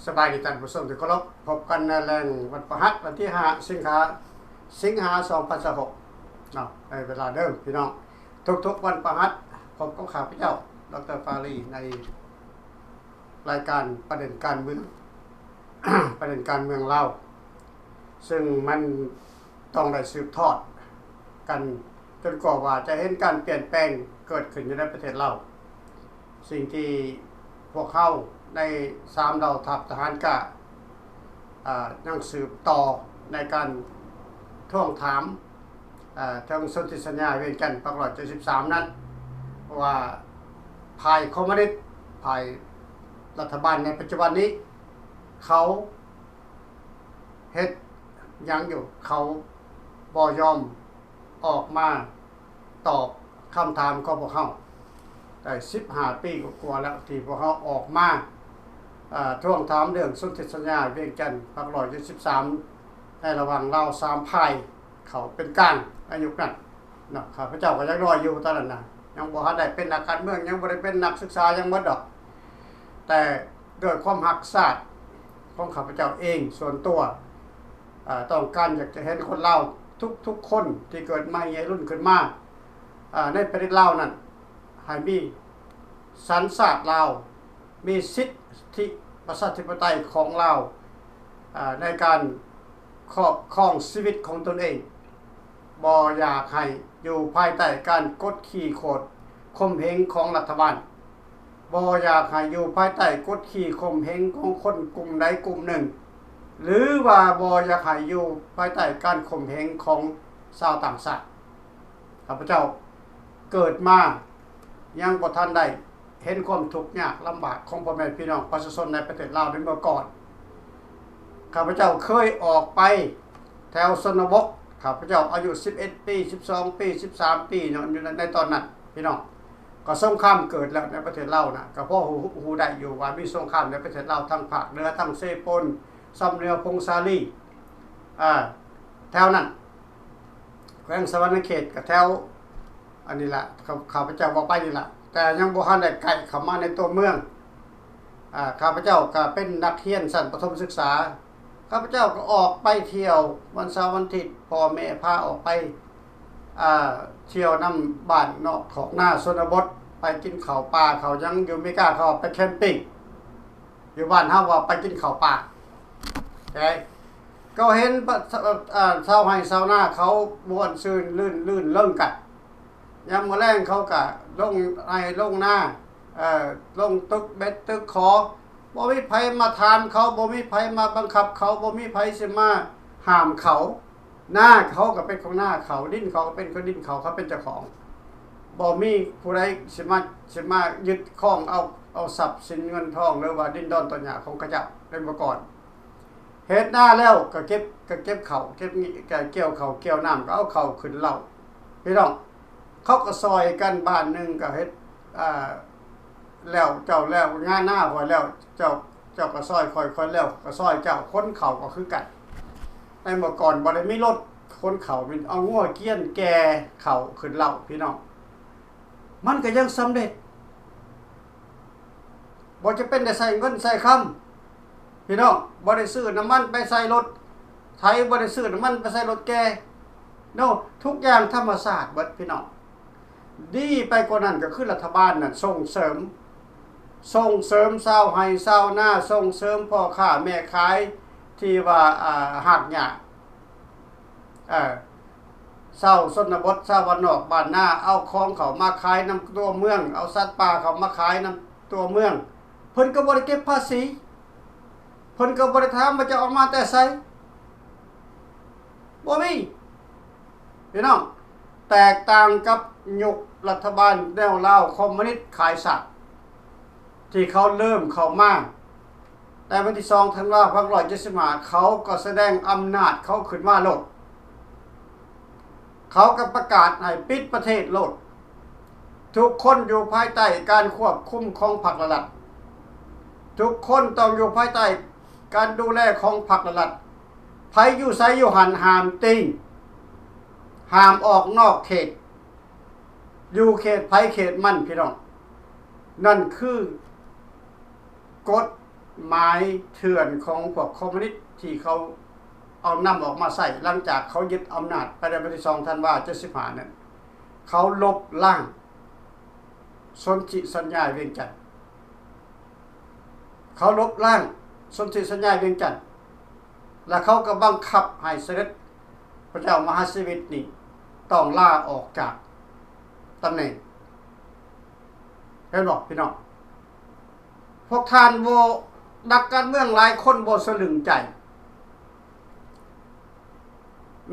ສະບາຍດີທ່ານຜູ້ຊົມທີ່ເຄົາລົບ, ພົບກັນໃນແລງວັນພະຫັດ ວັນທີຫ້າ ສິງຫາ ສິງຫາ ສອງພັນຊາວຫົກເນາະ, ໃນເວລາເດີມພີ່ນ້ອງ ທຸກໆວັນພະຫັດ ພົບກັບຂ້າພະເຈົ້າ ດອກເຕີ ຟາລີ ໃນລາຍການປະເດັນການເມືອງ ປະເດັນການເມືອງລາວ ຊຶ່ງມັນຕ້ອງໄດ້ສືບທອດກັນ ຈົນກວ່າວ່າຈະເຫັນການປ່ຽນແປງເກີດຂຶ້ນຢູ່ໃນປະເທດລາວ. ສິ່ງທີ່ພວກເຮົາໃນສາມເຫຼົ່າທັບທະຫານກ້າ ອາ ຍັງສືບຕໍ່ໃນການທວງຖາມ ອາ ເຖິງສົນທິສັນຍາວຽງຈັນ ພັກຮ້ອຍເຈັດສິບສາມນັ້ນ ວ່າຝ່າຍຄອມມູນິດ ຝ່າຍລັດຖະບານໃນປັດຈຸບັນນີ້ ເຂົາ ເຮັດຫຍັງຢູ່? ເຂົາບໍ່ຍອມອອກມາຕອບຄຳຖາມຂອງພວກເຮົາ. ໄດ້ສິບຫ້າປີກວ່າໆແລ້ວ ທີ່ພວກເຮົາອອກມາ ເອີ ທວງຖາມເລື່ອງສົນທິສັນຍາວຽງຈັນ ພັກຮ້ອຍເຈັດສິບສາມ ໃນລະຫວ່າງລາວສາມຝ່າຍ ເຂົາເປັນກາງໃນຍຸກນັ້ນເນາະ. ຂ້າພະເຈົ້າກໍຍັງນ້ອຍຢູ່ຕອນນັ້ນນະ ຍັງບໍ່ທັນໄດ້ເປັນນັກການເມືອງ ຍັງບໍ່ໄດ້ເປັນນັກສຶກສາຫຍັງໝົດດອກ. ແຕ່ດ້ວຍຄວາມຮັກຊາດຂອງຂ້າພະເຈົ້າເອງສ່ວນຕົວ ເອີ ຕ້ອງການຢາກຈະເຫັນຄົນລາວທຸກໆຄົນທີ່ເກີດໃໝ່ໃຫຍ່ລຸ້ນຂຶ້ນມາ ເອີ ໃນປະເທດລາວນັ້ນ ໃຫ້ມີສັນຊາດລາວ ມີສິດທິປະຊາທິປະໄຕຂອງລາວ ເອີ ໃນການຄອບຄອງຊີວິດຂອງຕົນເອງ. ບໍ່ຢາກໃຫ້ຢູ່ພາຍໃຕ້ການກົດຂີ່ໂຄດຂົ່ມເຫງຂອງລັດຖະບານ, ບໍ່ຢາກໃຫ້ຢູ່ພາຍໃຕ້ກົດຂີ່ຂົ່ມເຫງຂອງຄົນກຸ່ມໃດກຸ່ມໜຶ່ງ ຫຼືວ່າບໍ່ຢາກໃຫ້ຢູ່ພາຍໃຕ້ການຂົ່ມເຫງຂອງຊາວຕ່າງຊາດ. ຂ້າພະເຈົ້າເກີດມາຍັງບໍ່ທັນໄດ້ເຫັນຄວາມທຸກຍາກລຳບາກຂອງພໍ່ແມ່ພີ່ນ້ອງປະຊາຊົນໃນປະເທດລາວໃນເມື່ອກ່ອນ. ຂ້າພະເຈົ້າເຄີຍອອກໄປແຖວຊົນນະບົດ, ຂ້າພະເຈົ້າອາຍຸສິບເອັດປີ ສິບສອງປີ ສິບສາມປີເນາະ ຢູ່ໃນ ໃນຕອນນັ້ນພີ່ນ້ອງ. ກໍສົງຄາມເກີດແລ້ວໃນປະເທດລາວນະ, ກໍພໍຮູ້ ຮູ້ໄດ້ຢູ່ວ່າມີສົງຄາມໃນປະເທດລາວ ທັງພາກເໜືອ ທັງເຊໂປນ, ຊຳເໜືອ ຜົ້ງສາລີ ອາ ແຖວນັ້ນ ແຂວງສະຫວັນນະເຂດ ກໍແຖວອັນນີ້ລະ ຂ້າ ຂ້າພະເຈົ້າເວົ້າໄປນີ້ລະ ແຕ່ຍັງບໍ່ທັນໄດ້ໃກ້ເຂົ້າມາໃນຕົວເມືອງ. ອາ ຂ້າພະເຈົ້າກໍເປັນນັກຮຽນຊັ້ນປະຖົມສຶກສາ, ຂ້າພະເຈົ້າກໍອອກໄປທ່ຽວວັນເສົາວັນອາທິດ ພໍ່ແມ່ພາອອກໄປ ອາ ທ່ຽວນຳບ້ານນອກຂອກນາຊົນນະບົດ, ໄປກິນເຂົ້າປ່າເຂົ້າຫຍັງ. ຢູ່ເມກາເຂົາວ່າໄປແຄມປິງ, ຢູ່ບ້ານເຮົາວ່າໄປກິນເຂົ້າປ່າ. ເອີ ກໍເຫັນ ອາ ຊາວໄຮ່ຊາວນາເຂົາມ່ວນຊື່ນ ລື່ນ ລື່ນເລີງກັນ. ຍາມມື້ແລງເຂົາກະລົງໄຮ່ລົງນາ ເອີ ລົງຕຶກເບັດຕຶກຂໍ, ບໍ່ມີໃຜມາຖາມເຂົາ, ບໍ່ມີໃຜມາບັງຄັບເຂົາ, ບໍ່ມີໃຜຊິມາຫ້າມເຂົາ. ນາເຂົາກໍເປັນຂອງນາເຂົາ, ດິນເຂົາກໍເປັນຂອງດິນເຂົາ, ເຂົາເປັນເຈົ້າຂອງ. ບໍ່ມີຜູ້ໃດຊິມາ ຊິມາຍຶດຄອງເອົາ ເອົາຊັບສິນເງິນທອງ ຫຼືວ່າດິນດອນຕອນຫຍ້າຂອງເຂົາເຈົ້າ. ເປັນເມື່ອກ່ອນ ເຮັດນາແລ້ວກໍເກັບ ກໍເກັບເຂົ້າ ເກັບ ກໍກ່ຽວເຂົ້າກ່ຽວນ້ຳ ກໍເອົາເຂົ້າຂຶ້ນເລົ້າ. ພີ່ນ້ອງ ເຂົາກໍຊ່ອຍກັນ, ບ້ານໜຶ່ງກໍເຮັດ ອ່າ ແລ້ວ ເຈົ້າແລ້ວງານນາຂ້ອຍແລ້ວ ເຈົ້າ ເຈົ້າກໍຊ່ອຍຂ້ອຍ ຂ້ອຍແລ້ວກໍຊ່ອຍເຈົ້າ. ຂົນເຂົ້າກໍຄືກັນ. ໃນເມື່ອກ່ອນບໍ່ໄດ້ມີລົດຂົນເຂົ້າ, ແມ່ນເອົາງົວກຽນແກ່ເຂົ້າຂຶ້ນເລົ້າ ພີ່ນ້ອງ. ມັນກໍຍັງສຳເລັດ. ບໍ່ຈຳເປັນໄດ້ໃຊ້ເງິນໃຊ້ຄຳ ພີ່ນ້ອງ, ບໍ່ໄດ້ຊື້ນ້ຳມັນໄປໃສ່ລົດໄຖ, ບໍ່ໄດ້ຊື້ນ້ຳມັນໄປໃສ່ລົດແກ່ເນາະ, ທຸກຢ່າງທຳມະຊາດເບິດ ພີ່ນ້ອງ. ດີໄປກວ່ານັ້ນກໍຄືລັດຖະບານນັ້ນສົ່ງເສີມ ສົ່ງເສີມຊາວໄຮ່ຊາວນາ, ສົ່ງເສີມພໍ່ຄ້າແມ່ຂາຍທີ່ວ່າ ອ່າ ຮາກຫຍ້າ ເອີ ຊາວຊົນນະບົດ ຊາວບ້ານນອກບ້ານນາ ເອົາຂອງເຂົ້າມາຂາຍນຳຕົວເມືອງ, ເອົາສັດປ່າເຂົ້າມາຂາຍນຳຕົວເມືອງ. ເພິ່ນກໍບໍ່ໄດ້ເກັບພາສີ, ເພິ່ນກໍບໍ່ໄດ້ຖາມວ່າຈະເອົາມາແຕ່ໃສ, ບໍ່ມີ. ພີ່ນ້ອງ, ແຕກຕ່າງກັບຍຸກລັດຖະບານແນວລາວຄອມມູນິດຂາຍຊາດ ທີ່ເຂົາເລີ່ມເຂົ້າມາໃນວັນທີສອງທັນວາ ພັນເກົ້າຮ້ອຍເຈັດສິບຫ້າ ເຂົາກໍສະແດງອຳນາດເຂົາຂຶ້ນມາໂລດ. ເຂົາກໍປະກາດໃຫ້ປິດປະເທດໂລດ. ທຸກຄົນຢູ່ພາຍໃຕ້ການຄວບຄຸມຂອງພັກລັດ, ທຸກຄົນຕ້ອງຢູ່ພາຍໃຕ້ການດູແລຂອງພັກລັດ. ໃຜຢູ່ໃສຢູ່ຫັ້ນຫ້າມຕີງ, ຫ້າມອອກນອກເຂດ, ຢູ່ເຂດໃຜເຂດມັນ ພີ່ນ້ອງ. ນັ້ນຄືກົດໝາຍເຖື່ອນຂອງພວກຄອມມູນິດ ທີ່ເຂົາເອົານຳອອກມາໃຊ້ ຫຼັງຈາກເຂົາຍຶດອຳນາດໄປໃນວັນທີສອງທັນວາເຈັດສິບຫ້ານັ້ນ. ເຂົາລົບລ້າງສົນທິສັນຍາວຽງຈັນ ເຂົາລົບລ້າງສົນທິສັນຍາວຽງຈັນ ແລະ ເຂົາກໍບັງຄັບໃຫ້ສະເດັດພະເຈົ້າມະຫາຊີວິດນີ້ຕ້ອງລາອອກຈາກຕຳແໜ່ງ. ເຫັນບໍ່ພີ່ນ້ອງ? ພວກທ່ານບໍ່ ນັກການເມືອງຫຼາຍຄົນບໍ່ສະລຶ້ງໃຈ.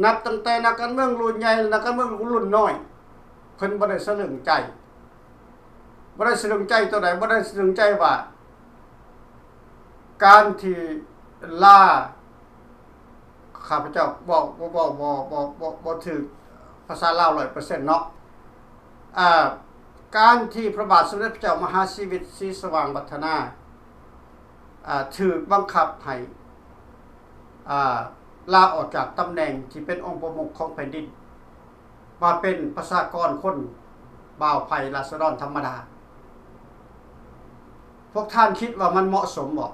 ນັບຕັ້ງແຕ່ນັກການເມືອງລຸ້ນໃຫຍ່ ແລະ ນັກການເມືອງລຸ້ນນ້ອຍ ເພິ່ນບໍ່ໄດ້ສະລຶ້ງໃຈ. ບໍ່ໄດ້ສະລຶ້ງໃຈຕົວໃດ? ບໍ່ໄດ້ສະລຶ້ງໃຈວ່າ ການທີ່ລາ ຂ້າພະເຈົ້າເວົ້າ ເວົ້າ ເວົ້າບໍ່ ບໍ່ ບໍ່ ບໍ່ຖືກພາສາລາວຮ້ອຍເປີເຊັນເນາະ. ອ່າ ການທີ່ພະບາດສົມເດັດພະເຈົ້າມະຫາຊີວິດ ສີສະຫວ່າງວັດທະນາ ອ່າ ຖືກບັງຄັບໃຫ້ ອ່າ ລາອອກຈາກຕຳແໜ່ງທີ່ເປັນອົງປະມຸກຂອງແຜ່ນດິນ ມາເປັນປະຊາກອນຄົນບ່າວໄພລາຊະດອນທຳມະດາ. ພວກທ່ານຄິດວ່າມັນເໝາະສົມບໍ່?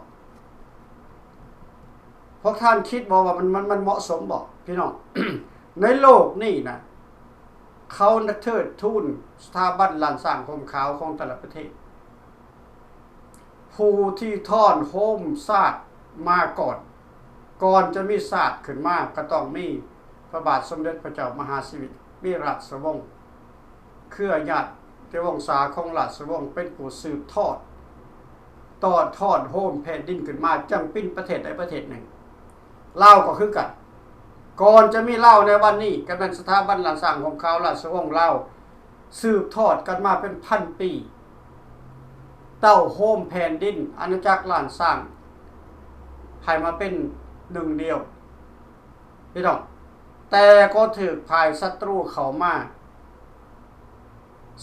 ພວກທ່ານຄິດບໍ່ວ່າມັນ ມັນ ມັນເໝາະສົມບໍ່ ພີ່ນ້ອງ? ໃນໂລກນີ້ນະ ເຂົານະເທີດທູນສະຖາບັນລ້ານຊ້າງຫົ່ມຂາວຂອງແຕ່ລະປະເທດ. ຜູ້ທີ່ທ້ອນໂຮມຊາດມາກ່ອນ ກ່ອນຈະມີຊາດຂຶ້ນມາ ກໍຕ້ອງມີພະບາດສົມເດັດພະເຈົ້າມະຫາຊີວິດ ມີລາຊະວົງ ເຄືອຍາດຕິວົງສາຂອງລາຊະວົງເປັນຜູ້ສືບທອດ ຕໍ່ທ້ອນໂຮມແຜ່ນດິນຂຶ້ນມາ ຈັ່ງເປັນປະເທດໃດປະເທດໜຶ່ງ. ລາວກໍຄືກັນ ກ່ອນຈະມີລາວໃນວັນນີ້ ກໍແມ່ນສະຖາບັນລ້ານຊ້າງຫົ່ມຂາວ ລາຊະວົງລາວ ສືບທອດກັນມາເປັນພັນປີ ເຕົ້າໂຮມແຜ່ນດິນອານາຈັກລ້ານຊ້າງ ໃຫ້ມາເປັນໜຶ່ງດຽວ ພີ່ນ້ອງ. ແຕ່ກໍຖືກຝ່າຍສັດຕູເຂົ້າມາ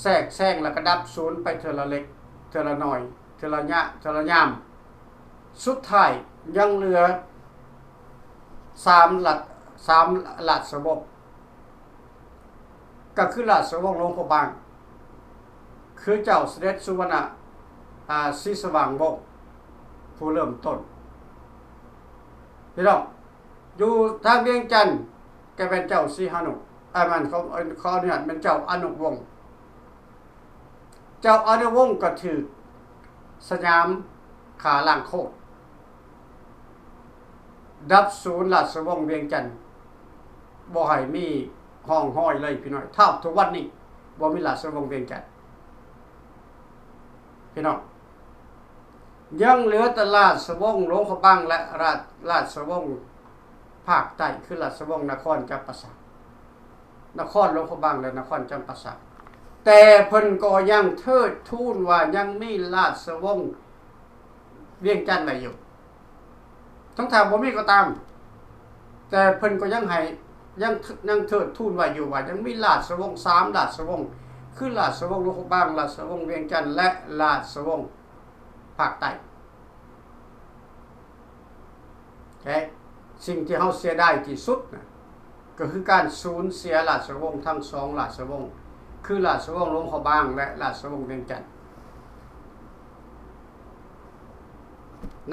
ແຊກແຊງ ແລ້ວກໍດັບສູນໄປເທື່ອລະເລັກເທື່ອລະໜ້ອຍ ເທື່ອລະຍະ ເທື່ອລະຍາມ. ສຸດທ້າຍຍັງເຫຼືອສາມລາ ສາມລາຊະວົງ ກໍຄືລາຊະວົງຫຼວງພະບາງ ຄືເຈົ້າສະເດັດສຸວັນນະ ອ່າ ສີສະຫວ່າງວົງ ຜູ້ເລີ່ມຕົ້ນ ພີ່ນ້ອງ. ຢູ່ທາງວຽງຈັນກໍແມ່ນເຈົ້າສີຫານຸ ອ່າ ແມ່ນ ຂໍ ຂໍອະນຸຍາດ ແມ່ນເຈົ້າອະນຸວົງ. ເຈົ້າອະນຸວົງກໍຖືກສະຫຍາມຂ້າລ້າງໂຄດ ດັບສູນລາຊະວົງວຽງຈັນ ບໍ່ໃຫ້ມີຮ່ອງຮອຍເລີຍພີ່ນ້ອງ. ເທົ່າທຸກວັນນີ້ບໍ່ມີລາຊະວົງວຽງຈັນ ພີ່ນ້ອງ. ຍັງເຫຼືອແຕ່ລາຊະວົງຫຼວງພະບາງ ແລະ ລາ ລາຊະວົງພາກໃຕ້ ຄືລາຊະວົງນະຄອນຈຳປາສັກ ນະຄອນຫຼວງພະບາງ ແລະ ນະຄອນຈຳປາສັກ. ແຕ່ເພິ່ນກໍຍັງເທີດທູນວ່າຍັງມີລາຊະວົງວຽງຈັນໄວ້ຢູ່ ທັງຖ້າບໍ່ມີກໍຕາມ ແຕ່ເພິ່ນກໍຍັງໃຫ້ ຍັງ ຍັງເທີດທູນໄວ້ຢູ່ວ່າຍັງມີລາຊະວົງສາມລາຊະວົງ ຄືລາຊະວົງຫຼວງພະບາງ, ລາຊະວົງວຽງຈັນ ແລະ ລາຊະວົງພາກໃຕ້. ແລະ ສິ່ງທີ່ເຮົາເສຍດາຍທີ່ສຸດນະ ກໍຄືການສູນເສຍລາຊະວົງທັງສອງລາຊະວົງ ຄືລາຊະວົງຫຼວງພະບາງ ແລະ ລາຊະວົງວຽງຈັນ.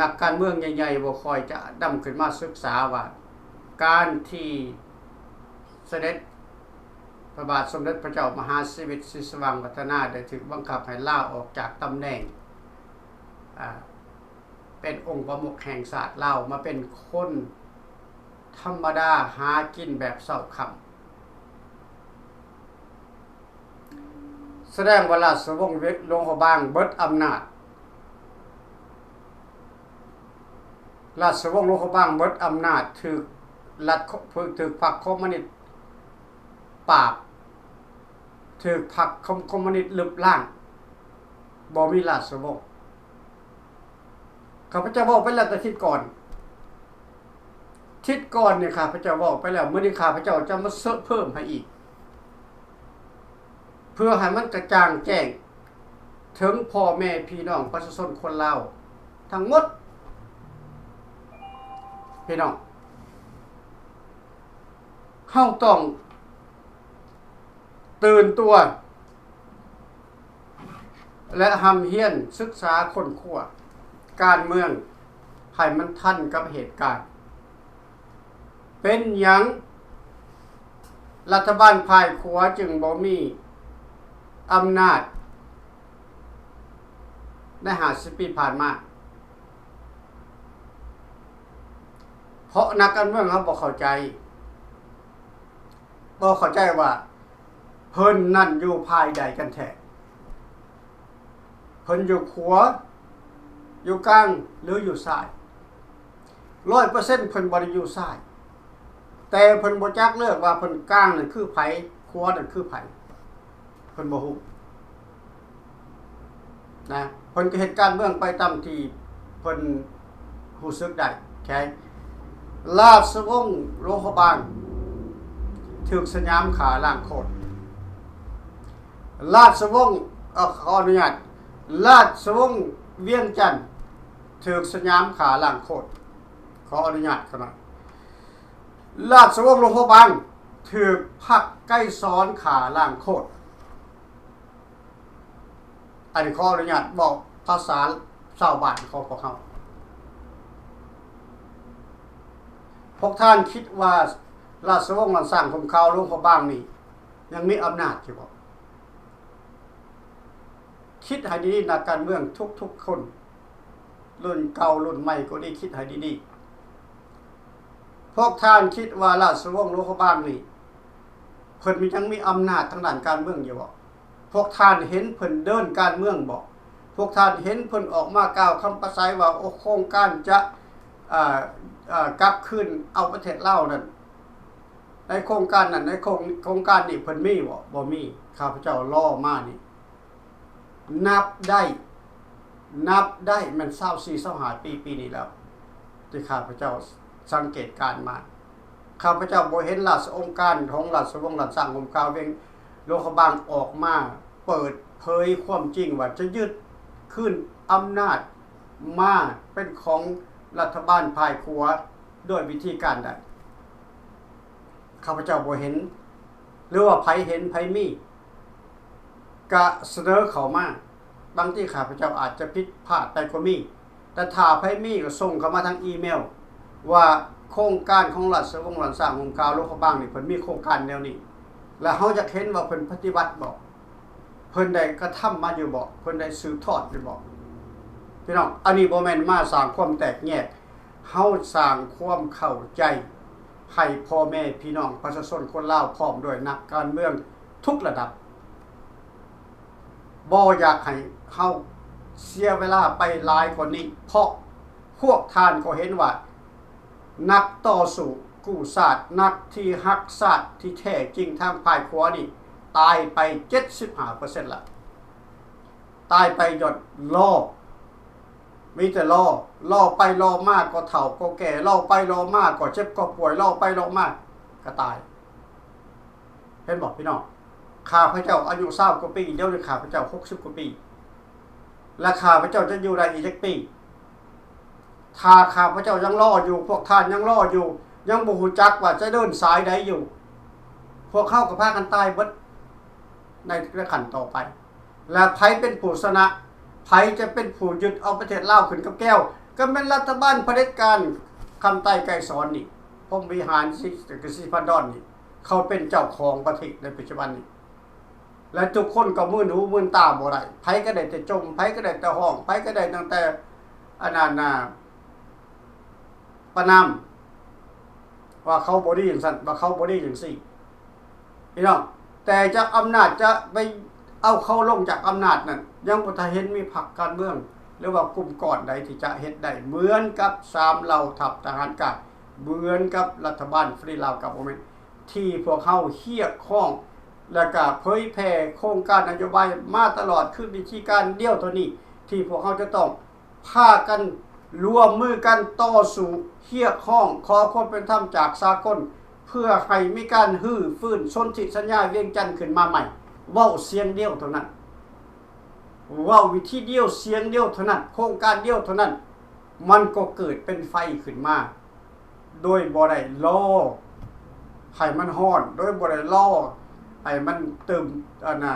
ນັກການເມືອງໃຫຍ່ໆບໍ່ຄ່ອຍຈະນຳຂຶ້ນມາສຶກສາວ່າ ການທີ່ສະເດັດພະບາດສົມເດັດພະເຈົ້າມະຫາຊີວິດ ສີສະຫວ່າງວັດທະນາ ໄດ້ຖືກບັງຄັບໃຫ້ລາອອກຈາກຕຳແໜ່ງ ອາ ເປັນອົງປະມຸກແຫ່ງຊາດລາວ ມາເປັນຄົນທຳມະດາຫາກິນແບບເຊົ້າຄ່ຳ. ສະແດງວ່າລາຊະວົງເວ ຫຼວງພະບາງເບິດອຳນາດ. ລາຊະວົງຫຼວງພະບາງເບິດອຳນາດ ຖືກລັດ ຖືກພັກຄອມມູນິດປາບ ຖືກພັກຄອມ ຄອມມູນິດລຶບລ້າງ ບໍ່ມີລາຊະວົງ. ຂ້າພະເຈົ້າເວົ້າໄປແລ້ວແຕ່ທິດກ່ອນ ທິດກ່ອນນີ້ຂ້າພະເຈົ້າເວົ້າໄປແລ້ວ ມື້ນີ້ຂ້າພະເຈົ້າຈະມາເສີມເພີ່ມໃຫ້ອີກ ເພື່ອໃຫ້ມັນກະຈ່າງແຈ້ງເຖິງພໍ່ແມ່ພີ່ນ້ອງປະຊາຊົນຄົນລາວທັງໝົດ. ພີ່ນ້ອງ ເຮົາຕ້ອງຕື່ນຕົວ. ແລະ ຮ່ຳຮຽນສຶກສາຄົ້ນຄວ້າການເມືອງໃຫ້ມັນທັນກັບເຫດການ. ເປັນຫຍັງລັດຖະບານຝ່າຍຂວາຈຶ່ງບໍ່ມີອຳນາດໃນຫ້າສິບປີຜ່ານມາ? ເພາະນັກການເມືອງເຮົາບໍ່ເຂົ້າໃຈ, ບໍ່ເຂົ້າໃຈວ່າເພິ່ນນັ້ນຢູ່ຝ່າຍໃດກັນແທ້. ເພິ່ນຢູ່ຂວາ, ຢູ່ກາງ ຫຼື ຢູ່ຊ້າຍ? ຮ້ອຍເປີເຊັນ ເພິ່ນບໍ່ໄດ້ຢູ່ຊ້າຍ, ແຕ່ເພິ່ນບໍ່ຈັກເລືອກວ່າເພິ່ນກາງນັ້ນຄືໃຜ, ຂວານັ້ນຄືໃຜ, ເພິ່ນບໍ່ຮູ້ນະ. ເພິ່ນກໍເຮັດການເມືອງໄປຕາມທີ່ເພິ່ນຮູ້ສຶກໄດ້. ແຄ່ລາຊະວົງຫຼວງພະບາງຖືກສະຫຍາມຂ້າລ້າງໂຄດ, ລາຊະວົງ, ເອີ ຂໍອະນຸຍາດ, ລາຊະວົງວຽງຈັນຖືກສະຫຍາມຂ້າລ້າງໂຄດ. ຂໍອະນຸຍາດຂ້ານ້ອຍ, ລາຊະວົງຫຼວງພະບາງຖືກພັກໄກສອນຂ້າລ້າງໂຄດ. ອັນນີ້ຂໍອະນຸຍາດເວົ້າພາສາຊາວບ້ານຂອງພວກເຮົາ. ພວກທ່ານຄິດວ່າລາຊະວົງລ້ານຊ້າງຫົ່ມຂາວຫຼວງພະບາງນີ້ຍັງມີອຳນາດຢູ່ບໍ່? ຄິດໃຫ້ດີໆ ນັກການເມືອງທຸກໆຄົນ, ລຸ້ນເກົ່າລຸ້ນໃໝ່ກໍດີ, ຄິດໃຫ້ດີໆ. ພວກທ່ານຄິດວ່າລາຊະວົງຫຼວງພະບາງນີ້ ເພິ່ນມີ ຍັງມີອຳນາດທາງດ້ານການເມືອງຢູ່ບໍ່? ພວກທ່ານເຫັນເພິ່ນເດີນການເມືອງບໍ່? ພວກທ່ານເຫັນເພິ່ນອອກມາກ່າວຄຳປາໄສວ່າ ໂອ ໂຄງການຈະ ເອີ ເອີ ກັບຄືນເອົາປະເທດລາວນັ້ນ? ໃນໂຄງການນັ້ນ, ໃນໂຄງ, ໂຄງການນີ້ເພິ່ນມີບໍ່? ບໍ່ມີ. ຂ້າພະເຈົ້າລໍມານີ້ ນັບໄດ້, ນັບໄດ້ແມ່ນຊາວສີ່ ຊາວຫ້າປີ, ປີນີ້ແລ້ວ ທີ່ຂ້າພະເຈົ້າສັງເກດການມາ. ຂ້າພະເຈົ້າບໍ່ເຫັນລາຊະອົງການຂອງລາຊະວົງລ້ານຊ້າງຫົ່ມຂາວວຽງ ຫຼວງພະບາງອອກມາເປີດເຜີຍຄວາມຈິງວ່າຈະຍຶດຄືນອຳນາດມາເປັນຂອງລັດຖະບານຝ່າຍຂວາດ້ວຍວິທີການໃດ. ຂ້າພະເຈົ້າບໍ່ເຫັນ, ຫຼືວ່າໃຜເຫັນ, ໃຜມີ ກະສະເໜີເຂົ້າມາ. ບາງທີຂ້າພະເຈົ້າອາດຈະຜິດພາດໄປກໍມີ, ແຕ່ຖ້າໃຜມີກໍສົ່ງເຂົ້າມາທາງອີເມວ ວ່າໂຄງການຂອງລາຊະວົງລ້ານຊ້າງຫົ່ມຂາວຫຼວງພະບາງນີ້ ເພິ່ນມີໂຄງການແນວນີ້ ແລະ ເຮົາຢາກເຫັນວ່າເພິ່ນປະຕິບັດບໍ່? ເພິ່ນໄດ້ກະທຳມາຢູ່ບໍ່? ເພິ່ນໄດ້ສືບທອດຢູ່ບໍ່? ພີ່ນ້ອງ, ອັນນີ້ບໍ່ແມ່ນມາສ້າງຄວາມແຕກແຍກ, ເຮົາສ້າງຄວາມເຂົ້າໃຈໃຫ້ພໍ່ແມ່ພີ່ນ້ອງປະຊາຊົນຄົນລາວ ພ້ອມດ້ວຍນັກການເມືອງທຸກລະດັບ. ບໍ່ຢາກໃຫ້ເຮົາເສຍເວລາໄປຫຼາຍກວ່ານີ້, ເພາະພວກທ່ານກໍເຫັນວ່າ ນັກຕໍ່ສູ້ກູ້ຊາດ, ນັກທີ່ຮັກຊາດທີ່ແທ້ຈິງທາງຝ່າຍຂວານີ້ ຕາຍໄປເຈັດສິບຫ້າເປີເຊັນລະ. ຕາຍໄປຍ້ອນລໍ, ມີແຕ່ລໍ, ລໍໄປລໍມາກໍເຖົ້າກໍແກ່, ລໍໄປລໍມາກໍເຈັບກໍປ່ວຍ, ລໍໄປລໍມາກໍຕາຍ. ເຫັນບໍ່ພີ່ນ້ອງ? ຂ້າພະເຈົ້າອາຍຸຊາວກວ່າປີ, ດຽວນີ້ຂ້າພະເຈົ້າຫົກສິບກວ່າປີ. ແລະ ຂ້າພະເຈົ້າຈະຢູ່ໄດ້ອີກຈັກປີ? ຖ້າຂ້າພະເຈົ້າຍັງລໍຢູ່, ພວກທ່ານຍັງລໍຢູ່, ຍັງບໍ່ຮູ້ຈັກວ່າຈະເດີນສາຍໃດຢູ່, ພວກເຮົາກໍພາກັນຕາຍເບິດໃນ ໃນຂັ້ນຕໍ່ໄປ. ແລະ ໃຜເປັນຜູ້ຊະນະ? ໃຜຈະເປັນຜູ້ຍຶດເອົາປະເທດລາວຂຶ້ນກຳແກ້ວ? ກໍແມ່ນລັດຖະບານຜະເດັດການຄຳໄຕໄກສອນນີ້, ພົມວິຫານ ສີ ສີພັນດອນນີ້, ເຂົາເປັນເຈົ້າຂອງປະເທດໃນປັດຈຸບັນນີ້. ແລະ ທຸກຄົນກໍມື່ນຫູມື່ນຕາບໍ່ໄດ້, ໃຜກໍໄດ້ແຕ່ຈົ່ມ, ໃຜກໍໄດ້ແຕ່ຮ້ອງ, ໃຜກໍໄດ້ຕັ້ງແຕ່ ອັນນັ້ນນະ ປະນາມວ່າເຂົາບໍ່ດີຈັ່ງຊັ້ນ, ວ່າເຂົາບໍ່ດີຈັ່ງຊີ້ ພີ່ນ້ອງ. ແຕ່ຈະອຳນາດ ຈະໄປເອົາເຂົາລົງຈາກອຳນາດນັ້ນ ຍັງບໍ່ທັນເຫັນມີພັກການເມືອງ ຫຼືວ່າກຸ່ມກ້ອນໃດທີ່ຈະເຮັດໄດ້ເໝືອນກັບສາມເຫຼົ່າທັບທະຫານກາງ, ເໝືອນກັບລັດຖະບານຟຣີລາວກັບໂມເມັນ ທີ່ພວກເຮົາຮຽກຮ້ອງ ແລະກະເຜີຍແຜ່ໂຄງການນະໂຍບາຍມາຕະຫຼອດ, ຄືວິທີການດຽວເທົ່ານີ້ທີ່ພວກເຮົາຈະຕ້ອງພາກັນລວມມືກັນຕໍ່ສູ້ຮຽກຮ້ອງຂໍຄວາມເປັນທຳຈາກສາກົນ ເພື່ອໃຫ້ມີການຮື້ຟື້ນສົນທິສັນຍາວຽງຈັນຂຶ້ນມາໃໝ່. ເວົ້າສຽງດຽວເທົ່ານັ້ນ, ເວົ້າວິທີດຽວ, ສຽງດຽວເທົ່ານັ້ນ, ໂຄງການດຽວເທົ່ານັ້ນ, ມັນກໍເກີດເປັນໄຟຂຶ້ນມາ ໂດຍບໍ່ໄດ້ລໍໃຫ້ມັນຮ້ອນ, ໂດຍບໍ່ໄດ້ລໍໃຫ້ມັນຕື່ມ ອັນນ່າ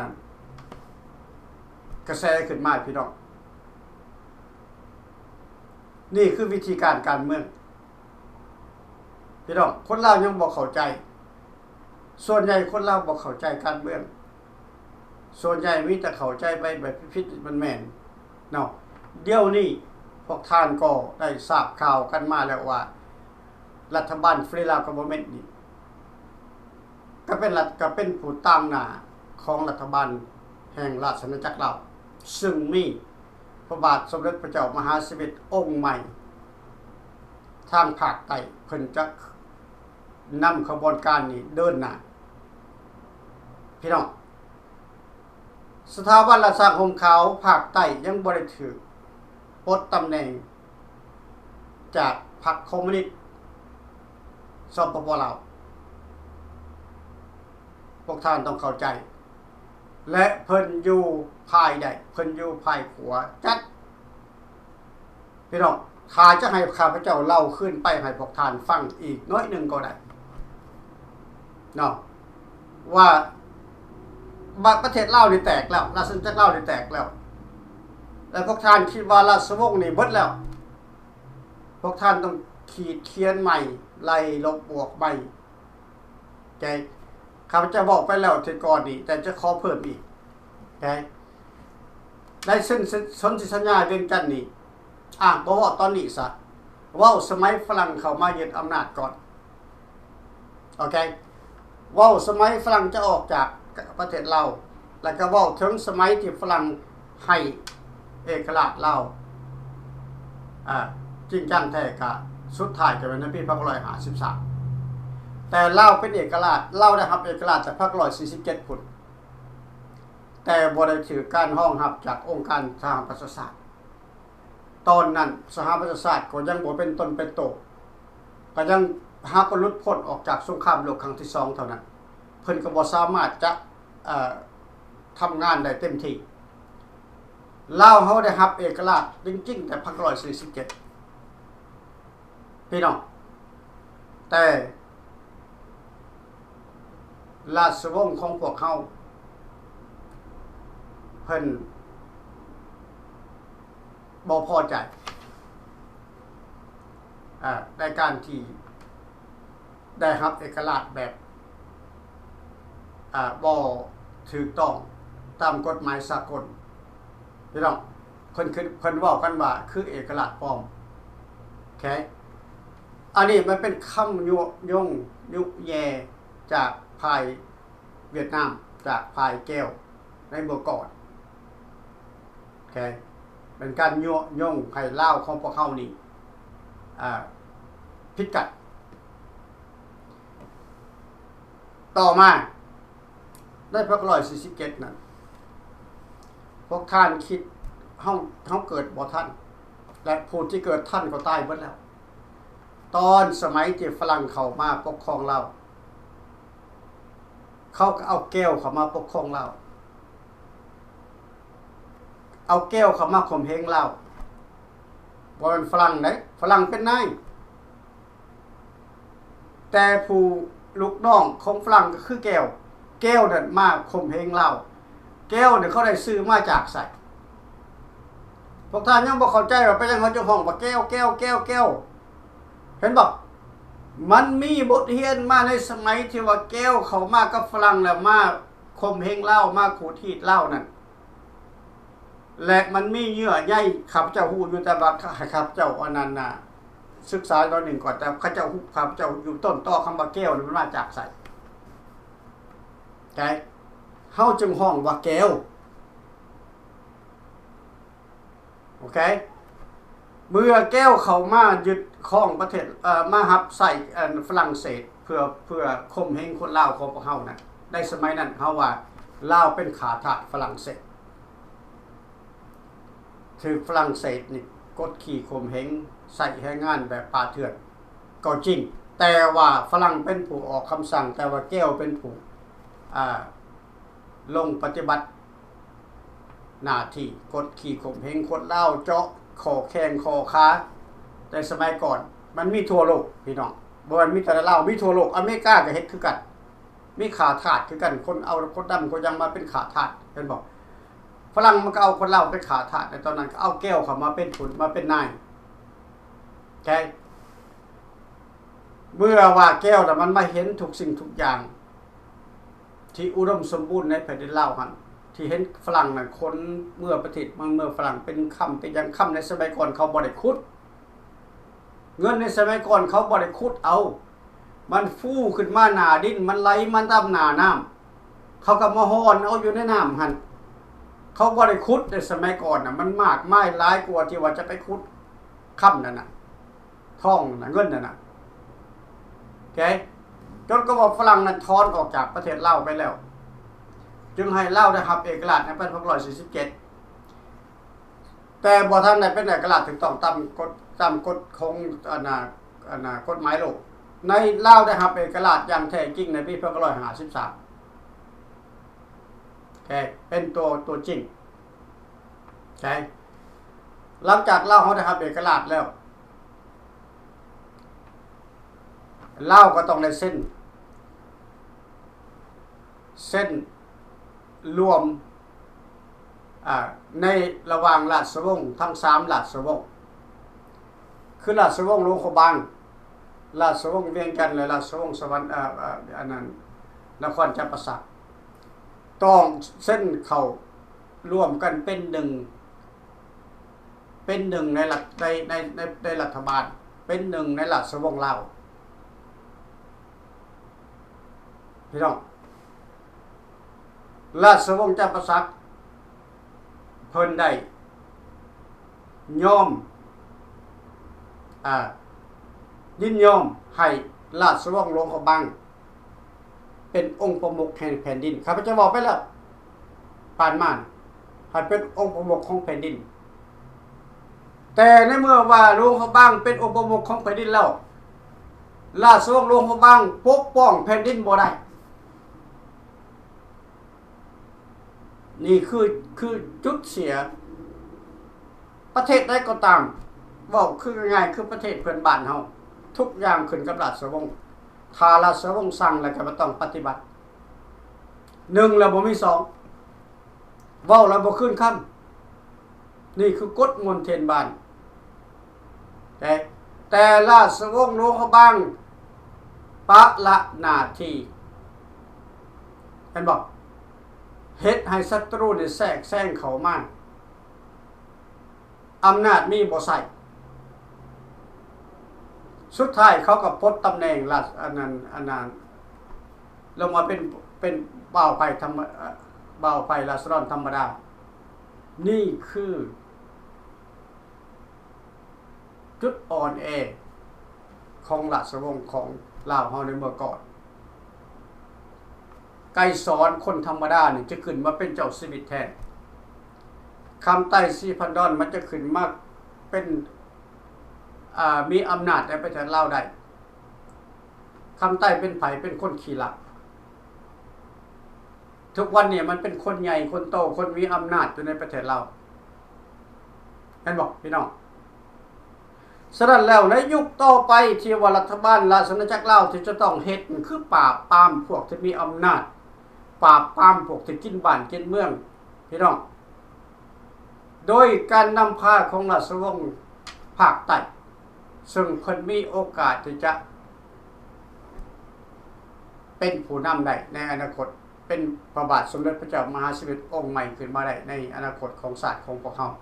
ກະແສຂຶ້ນມາພີ່ນ້ອງ. ນີ້ຄືວິທີການການເມືອງ ພີ່ນ້ອງ. ຄົນລາວຍັງບໍ່ເຂົ້າໃຈ, ສ່ວນໃຫຍ່ຄົນລາວບໍ່ເຂົ້າໃຈການເມືອງ, ສ່ວນໃຫຍ່ມີແຕ່ເຂົ້າໃຈໄປແບບຜິດໆແມ່ນໆເນາະ. ດຽວນີ້ພວກທ່ານກໍໄດ້ຊາບຂ່າວກັນມາແລ້ວວ່າ ລັດຖະບານ Free Lao Government ນີ້ ກໍເປັນລັດ ກໍເປັນຜູ້ຕາງໜ້າຂອງລັດຖະບານແຫ່ງລາຊະອານາຈັກລາວ ຊຶ່ງມີພະບາດສົມເດັດພະເຈົ້າມະຫາເສດອົງໃໝ່ ທາງພາກໃຕ້ເພິ່ນຈະນຳຂະບວນການນີ້ເດີນໜ້າ. ພີ່ນ້ອງ, ສະຖາບັນລາຊະສັງຄົມຂາວພາກໃຕ້ຍັງບໍ່ໄດ້ຖືກປົດຕຳແໜ່ງຈາກພັກຄອມມູນິດ ສປປ ລາວ. ພວກທ່ານຕ້ອງເຂົ້າໃຈ ແລະ ເພິ່ນຢູ່ຝ່າຍໃດ? ເພິ່ນຢູ່ຝ່າຍຂວາຈັດ. ພີ່ນ້ອງ, ຖ້າຈະໃຫ້ຂ້າພະເຈົ້າເລົ່າຄືນໄປໃຫ້ພວກທ່ານຟັງອີກໜ້ອຍໜຶ່ງກໍໄດ້ເນາະ ວ່າ ປະເທດລາວນີ້ແຕກແລ້ວ, ລາຊະອານາຈັກລາວນີ້ແຕກແລ້ວ ແລະ ພວກທ່ານຄິດວ່າລາຊະວົງນີ້ເບິດແລ້ວ, ພວກທ່ານຕ້ອງຂີດຂຽນໃໝ່, ໄລ່ລົບບວກໃໝ່. ໂອເຄ, ຂ້າພະເຈົ້າເວົ້າໄປແລ້ວເທື່ອກ່ອນນີ້ ແຕ່ຈະຂໍເພີ່ມອີກ. ໂອເຄ, ໄດ້ເຊັນສົນທິສັນຍາວຽງຈັນນີ້ ອ່າ ບໍ່ເວົ້າຕອນນີ້ຊະ, ເວົ້າສະໄໝຝຣັ່ງເຂົ້າມາຍຶດອຳນາດກ່ອນ. ໂອເຄ, ເວົ້າສະໄໝຝຣັ່ງຈະອອກຈາກປະເທດລາວ, ແລ້ວກໍເວົ້າເຖິງສະໄໝທີ່ຝຣັ່ງ ໃຫ້ເອກະລາດລາວ ອາ ຈິງຈັງແທ້ກະສຸດທ້າຍກະແມ່ນໃນປີພັນເກົ້າຮ້ອຍຫ້າສິບສາມ ແຕ່ລາວເປັນເອກະລາດ, ລາວໄດ້ຮັບເອກະລາດຈາກພັນເກົ້າຮ້ອຍສີ່ສິບເຈັດພຸ້ນ, ແຕ່ບໍ່ໄດ້ຖືກການຮອງຮັບຈາກອົງການສະຫະປະຊາຊາດ. ຕອນນັ້ນສະຫະປະຊາຊາດກໍຍັງບໍ່ເປັນຕົນເປັນໂຕ, ກໍຍັງຫາກໍຫຼຸດພົ້ນອອກຈາກສົງຄາມໂລກຄັ້ງທີສອງເທົ່ານັ້ນ, ເພິ່ນກໍບໍ່ສາມາດຈະ ເອີ ທຳງານໄດ້ເຕັມທີ່. ລາວເຮົາໄດ້ຮັບເອກະລາດຈິງໆແຕ່ພັນເກົ້າຮ້ອຍສີ່ສິບເຈັດ ພີ່ນ້ອງ, ແຕ່ລາຊະວົງຂອງພວກເຮົາ ເພິ່ນບໍ່ພໍໃຈ ເອີ ໃນການທີ່ ໄດ້ຮັບເອກະລາດແບບ ອາ ບໍ່ຖືກຕ້ອງຕາມກົດໝາຍສາກົນ. ພີ່ນ້ອງ, ເພິ່ນຄື ເພິ່ນເວົ້າກັນວ່າຄືເອກະລາດປອມ. ໂອເຄ, ອັນນີ້ມັນເປັນຄຳຍຸຍົງຍຸແຍ່ຈາກຝ່າຍຫວຽດນາມ, ຈາກຝ່າຍແກ້ວໃນເມື່ອກ່ອນ. ໂອເຄ, ເປັນການຍຸຍົງໃຫ້ລາວຂອງພວກເຮົານີ້ ອາ ຜິດກັນ. ຕໍ່ມາໃນພັນເກົ້າຮ້ອຍສີ່ສິບເຈັດນັ້ນ ພວກທ່ານຄິດ ເຮົາ ເຮົາເກີດບໍ່ທັນ ແລະ ຜູ້ທີ່ເກີດທັນກໍຕາຍເບິດແລ້ວ. ຕອນສະໄໝທີ່ຝຣັ່ງເຂົ້າມາປົກຄອງລາວ ເຂົາກໍເອົາແກ້ວເຂົ້າມາປົກຄອງລາວ. ເອົາແກ້ວເຂົ້າມາຂົ່ມເຫງລາວ. ບໍ່ແມ່ນຝຣັ່ງເດ້, ຝຣັ່ງເປັນນາຍ, ແຕ່ຜູ້ລູກນ້ອງຂອງຝຣັ່ງກໍຄືແກ້ວ. ແກ້ວນັ້ນມາຂົ່ມເຫງລາວ. ແກ້ວນີ້ເຂົາໄດ້ຊື້ມາຈາກໃສ? ພວກທ່ານຍັງບໍ່ເຂົ້າໃຈວ່າເປັນຫຍັງເຂົາຈຶ່ງຮ້ອງວ່າແກ້ວ, ແກ້ວ, ແກ້ວ, ແກ້ວ. ເຫັນບໍ່? ມັນມີບົດຮຽນມາໃນສະໄໝທີ່ວ່າແກ້ວເຂົ້າມາກັບຝຣັ່ງ ແລ້ວມາຂົ່ມເຫງລາວ, ມາຂູດຮີດລາວນັ້ນ. ແລະ ມັນມີເຍື່ອໃຍ, ຂ້າພະເຈົ້າຮູ້ຢູ່, ແຕ່ວ່າໃຫ້ຂ້າພະເຈົ້າອັນນັ້ນນະ ສຶກສາໜ້ອຍໜຶ່ງກ່ອນ, ແຕ່ຂ້າເຈົ້າຮູ້, ຂ້າພະເຈົ້າຢູ່ຕົ້ນຕໍຄຳວ່າແກ້ວນີ້ມັນມາຈາກໃສ. ເຮົາຈຶ່ງຮ້ອງວ່າແກ້ວ. ໂອເຄ, ເມື່ອແກ້ວເຂົ້າມາຍຶດຄອງປະເທດ, ເອີ, ມາຮັບໃຊ້ ອັນ ຝຣັ່ງເສດ ເພື່ອ, ເພື່ອຂົ່ມເຫງຄົນລາວຂອງພວກເຮົານັ້ນ, ໃນສະໄໝນັ້ນເຮົາວ່າລາວເປັນຂ້າທາດຝຣັ່ງເສດ. ຖືກຝຣັ່ງເສດນີ້ກົດຂີ່ຂົ່ມເຫງ, ໃຊ້ແຮງງານແບບປ່າເຖື່ອນກໍຈິງ, ແຕ່ວ່າຝຣັ່ງເປັນຜູ້ອອກຄຳສັ່ງ, ແຕ່ວ່າແກ້ວເປັນຜູ້, ອາ, ລົງປະຕິບັດໜ້າທີ່ກົດຂີ່ຂົ່ມເຫງຄົນລາວ, ເຈາະຂໍ້ແຂ້ງຂໍ້ຂາ. ແຕ່ສະໄໝກ່ອນມັນມີທົ່ວໂລກ ພີ່ນ້ອງ, ບໍ່ແມ່ນມີແຕ່ລາວ, ມີທົ່ວໂລກ. ອາເມລິກາກໍເຮັດຄືກັນ. ມີຂ້າທາດຄືກັນ, ຄົນເອົາຄົນດຳຄົນຫຍັງມາເປັນຂ້າທາດ, ເຫັນບໍ່? ຝຣັ່ງມັນກໍເອົາຄົນລາວໄປຂ້າທາດ ໃນຕອນນັ້ນກໍເອົາແກ້ວເຂົ້າມາເປັນຜູ້ ມາເປັນນາຍ. ແກ້ວ ເມື່ອວ່າແກ້ວລະມັນມາເຫັນທຸກສິ່ງທຸກຢ່າງ ທີ່ອຸດົມສົມບູນໃນແຜ່ນດິນລາວຫັ້ນ ທີ່ເຫັນຝຣັ່ງນັ້ນຂົນເມືອປະເທດ ເມືອຝຣັ່ງເປັນຄຳເປັນຫຍັງ. ຄຳໃນສະໄໝກ່ອນເຂົາບໍ່ໄດ້ຂຸດ ເງິນໃນສະໄໝກ່ອນເຂົາບໍ່ໄດ້ຂຸດເອົາ ມັນຟູຂຶ້ນມາໜ້າດິນ ມັນໄຫຼມາຕາມໜ້ານ້ຳ ເຂົາກໍມາຮ່ອນເອົາຢູ່ໃນນ້ຳຫັ້ນ. ເຂົາບໍ່ໄດ້ຂຸດໃນສະໄໝກ່ອນນະ ມັນມາກມາຍຫຼາຍກວ່າທີ່ວ່າຈະໄປຂຸດຄຳນັ້ນນະ ທອງນະ ເງິນນັ້ນນະ. ໂອເຄ ຈົນກະວ່າຝຣັ່ງນັ້ນຖອນອອກຈາກປະເທດລາວໄປແລ້ວ ຈຶ່ງໃຫ້ລາວໄດ້ຮັບເອກະລາດໃນປີພັນຫົກຮ້ອຍສີ່ສິບເຈັດ ແຕ່ບໍ່ທັນໄດ້ເປັນເອກະລາດຖືກຕ້ອງຕາມກົດ ຕາມກົດຂອງ ອັນນ່າ ອັນນ່າ ກົດໝາຍໂລກ. ໃນລາວໄດ້ຮັບເອກະລາດຢ່າງແທ້ຈິງໃນປີພັນເກົ້າຮ້ອຍຫ້າສິບສາມ ແທ້ເປັນຕົວ ຕົວຈິງ. ໃຊ່ ຫຼັງຈາກລາວເຮົາໄດ້ຮັບເອກະລາດແລ້ວ ລາວກໍຕ້ອງໄດ້ເຊັນ ເຊັນລວມ ອາ ໃນລະຫວ່າງລາຊະວົງທັງສາມລາຊະວົງ ຄືລາຊະວົງຫຼວງພະບາງ, ລາຊະວົງວຽງຈັນ ແລະ ລາຊະວົງສະຫວັນ ອາ ອາ ອັນນັ້ນ ນະຄອນຈຳປາສັກ ຕ້ອງເຊັນເຂົ້າລວມກັນເປັນໜຶ່ງ ເປັນໜຶ່ງໃນລັດ ໃນ ໃນ ໃນ ໃນລັດຖະບານ ເປັນໜຶ່ງໃນລາຊະວົງລາວ. ພີ່ນ້ອງ ລາຊະວົງຈຳປາສັກ ເພິ່ນໄດ້ຍອມ ອາ ຍິນຍອມໃຫ້ລາຊະວົງຫຼວງພະບາງ ເປັນອົງປະມຸກແຫ່ງແຜ່ນດິນ. ຂ້າພະເຈົ້າເວົ້າໄປແລ້ວ ຜ່ານມາ ໃຫ້ເປັນອົງປະມຸກຂອງແຜ່ນດິນ. ແຕ່ໃນເມື່ອວ່າຫຼວງພະບາງເປັນອົງປະມຸກຂອງແຜ່ນດິນແລ້ວ ລາຊະວົງຫຼວງພະບາງປົກປ້ອງແຜ່ນດິນບໍ່ໄດ້. ນີ້ຄື ຄືຈຸດເສຍ. ປະເທດໃດກໍຕາມ ເວົ້າຄືງ່າຍໆ ຄືປະເທດເພື່ອນບ້ານເຮົາ ທຸກຢ່າງຂຶ້ນກັບລາຊະວົງ. ຖ້າລາຊະວົງສັ່ງແລ້ວກໍຕ້ອງປະຕິບັດ. ໜຶ່ງແລ້ວບໍ່ມີສອງ ເວົ້າແລ້ວບໍ່ຄືນຄຳ. ນີ້ຄືກົດມົນເທນບ້ານ. ແຕ່ ແຕ່ລາຊະວົງຫຼວງພະບາງປະລະໜ້າທີ່ ເຫັນບໍ່? ເຮັດໃຫ້ສັດຕູນີ້ແຊກແຊງເຂົ້າມາ. ອຳນາດມີບໍ່ໃຊ້. ສຸດທ້າຍເຂົາກໍປົດຕຳແໜ່ງລາຊ- ອັນນັ້ນ ອັນນັ້ນ ລົງມາເປັນ ເປັນບ່າວໄພທຳມະ- ເອີ່ ບ່າວໄພລາຊະດອນທຳມະດາ. ນີ້ຄືຈຸດອ່ອນແອຂອງລາຊະວົງຂອງລາວເຮົາໃນເມື່ອກ່ອນ. ໄກສອນຄົນທຳມະດານີ້ຈະຂຶ້ນມາເປັນເຈົ້າຊີວິດແທນ. ຄຳໃຕ້ສີພັນດອນມັນຈະຂຶ້ນມາເປັນ ອາ ມີອຳນາດໃນປະເທດລາວໄດ້. ຄຳໃຕ້ເປັນໃຜ? ເປັນຄົນຂີ້ລັກ. ທຸກວັນນີ້ມັນເປັນຄົນໃຫຍ່ຄົນໂຕ ຄົນມີອຳນາດຢູ່ໃນປະເທດລາວ. ແມ່ນບໍ່ພີ່ນ້ອງ? ສະນັ້ນແລ້ວ ໃນຍຸກຕໍ່ໄປທີ່ວ່າລັດຖະບານລາຊະອານາຈັກລາວທີ່ຈະຕ້ອງເຮັດ ຄືປາບປາມພວກທີ່ມີອຳນາດ, ປາບປາມພວກທີ່ກິນບ້ານກິນເມືອງ ພີ່ນ້ອງ, ໂດຍການນຳພາຂອງລາຊະວົງພາກໃຕ້ ເຊິ່ງເພິ່ນມີໂອກາດທີ່ຈະເປັນຜູ້ນຳໄດ້ໃນອະນາຄົດ. ເປັນພະບາດສົມເດັດພະເຈົ້າມະຫາຊີວິດອົງໃໝ່ຂຶ້ນມາໄດ້ໃນອະນາຄົດຂອງຊາດຂອງພວກເຮົາ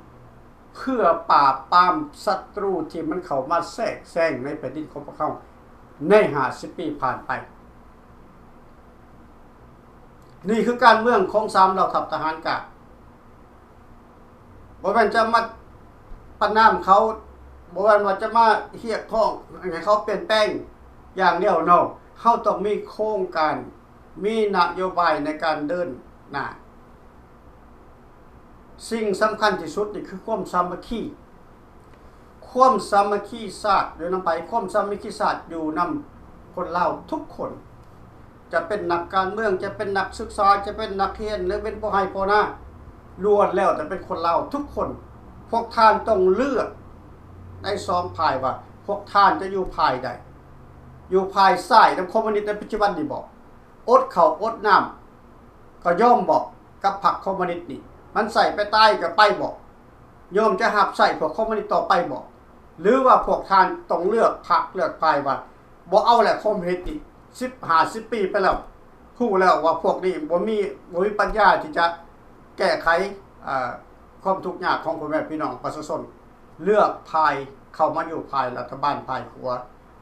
ເພື່ອປາບປາມສັດຕູທີ່ມັນເຂົ້າມາແຊກແຊງໃນແຜ່ນດິນຂອງພວກເຮົາໃນຫ້າສິບປີຜ່ານໄປ. ນີ້ຄືການເມືອງຂອງສາມເຫຼົ່າທັບທະຫານກາງ. ບໍ່ແມ່ນຈະມາປະນາມເຂົາ, ບໍ່ແມ່ນວ່າຈະມາຮຽກຮ້ອງໃຫ້ເຂົາປ່ຽນແປງຢ່າງດຽວ, no. ເຮົາຕ້ອງມີໂຄງການ ມີນະໂຍບາຍໃນການເດີນໜ້າ. ສິ່ງສຳຄັນທີ່ສຸດນີ້ຄືຄວາມສາມັກຄີ. ຄວາມສາມັກຄີຊາດຢູ່ນຳໃຜ? ຄວາມສາມັກຄີຊາດຢູ່ນຳຄົນລາວທຸກຄົນ. ຈະເປັນນັກການເມືອງ, ຈະເປັນນັກສຶກສາ, ຈະເປັນນັກຮຽນ ຫຼືເປັນພໍ່ໄຮ່ພໍ່ນາ, ລ້ວນແລ້ວແຕ່ເປັນຄົນລາວທຸກຄົນ. ພວກທ່ານຕ້ອງເລືອກໃນສອງຝ່າຍວ່າ ພວກທ່ານຈະຢູ່ຝ່າຍໃດ? ຢູ່ຝ່າຍຊ້າຍນຳຄອມມູນິດໃນປັດຈຸບັນນີ້ບໍ? ອົດເຂົ້າອົດນ້ຳກໍຍອມບໍກັບພັກຄອມມູນິດນີ້? ມັນໃຊ້ໄປຕາຍກໍໄປບໍ? ຍອມຈະຮັບໃຊ້ພວກຄອມມູນິດຕໍ່ໄປບໍ? ຫຼືວ່າພວກທ່ານຕ້ອງເລືອກພັກເລືອກຝ່າຍວ່າ ບໍ່ເອົາແລ້ວ ຄອມມິວນິດນີ້ ສິບ ຫ້າສິບປີໄປແລ້ວ ຮູ້ແລ້ວວ່າພວກນີ້ບໍ່ມີ ບໍ່ມີປັນຍາທີ່ຈະແກ້ໄຂ ເອີ ຄວາມທຸກຍາກຂອງພໍ່ແມ່ພີ່ນ້ອງປະຊາຊົນ ເລືອກຝ່າຍເຂົ້າມາຢູ່ຝ່າຍລັດຖະບານ ຝ່າຍຂົວ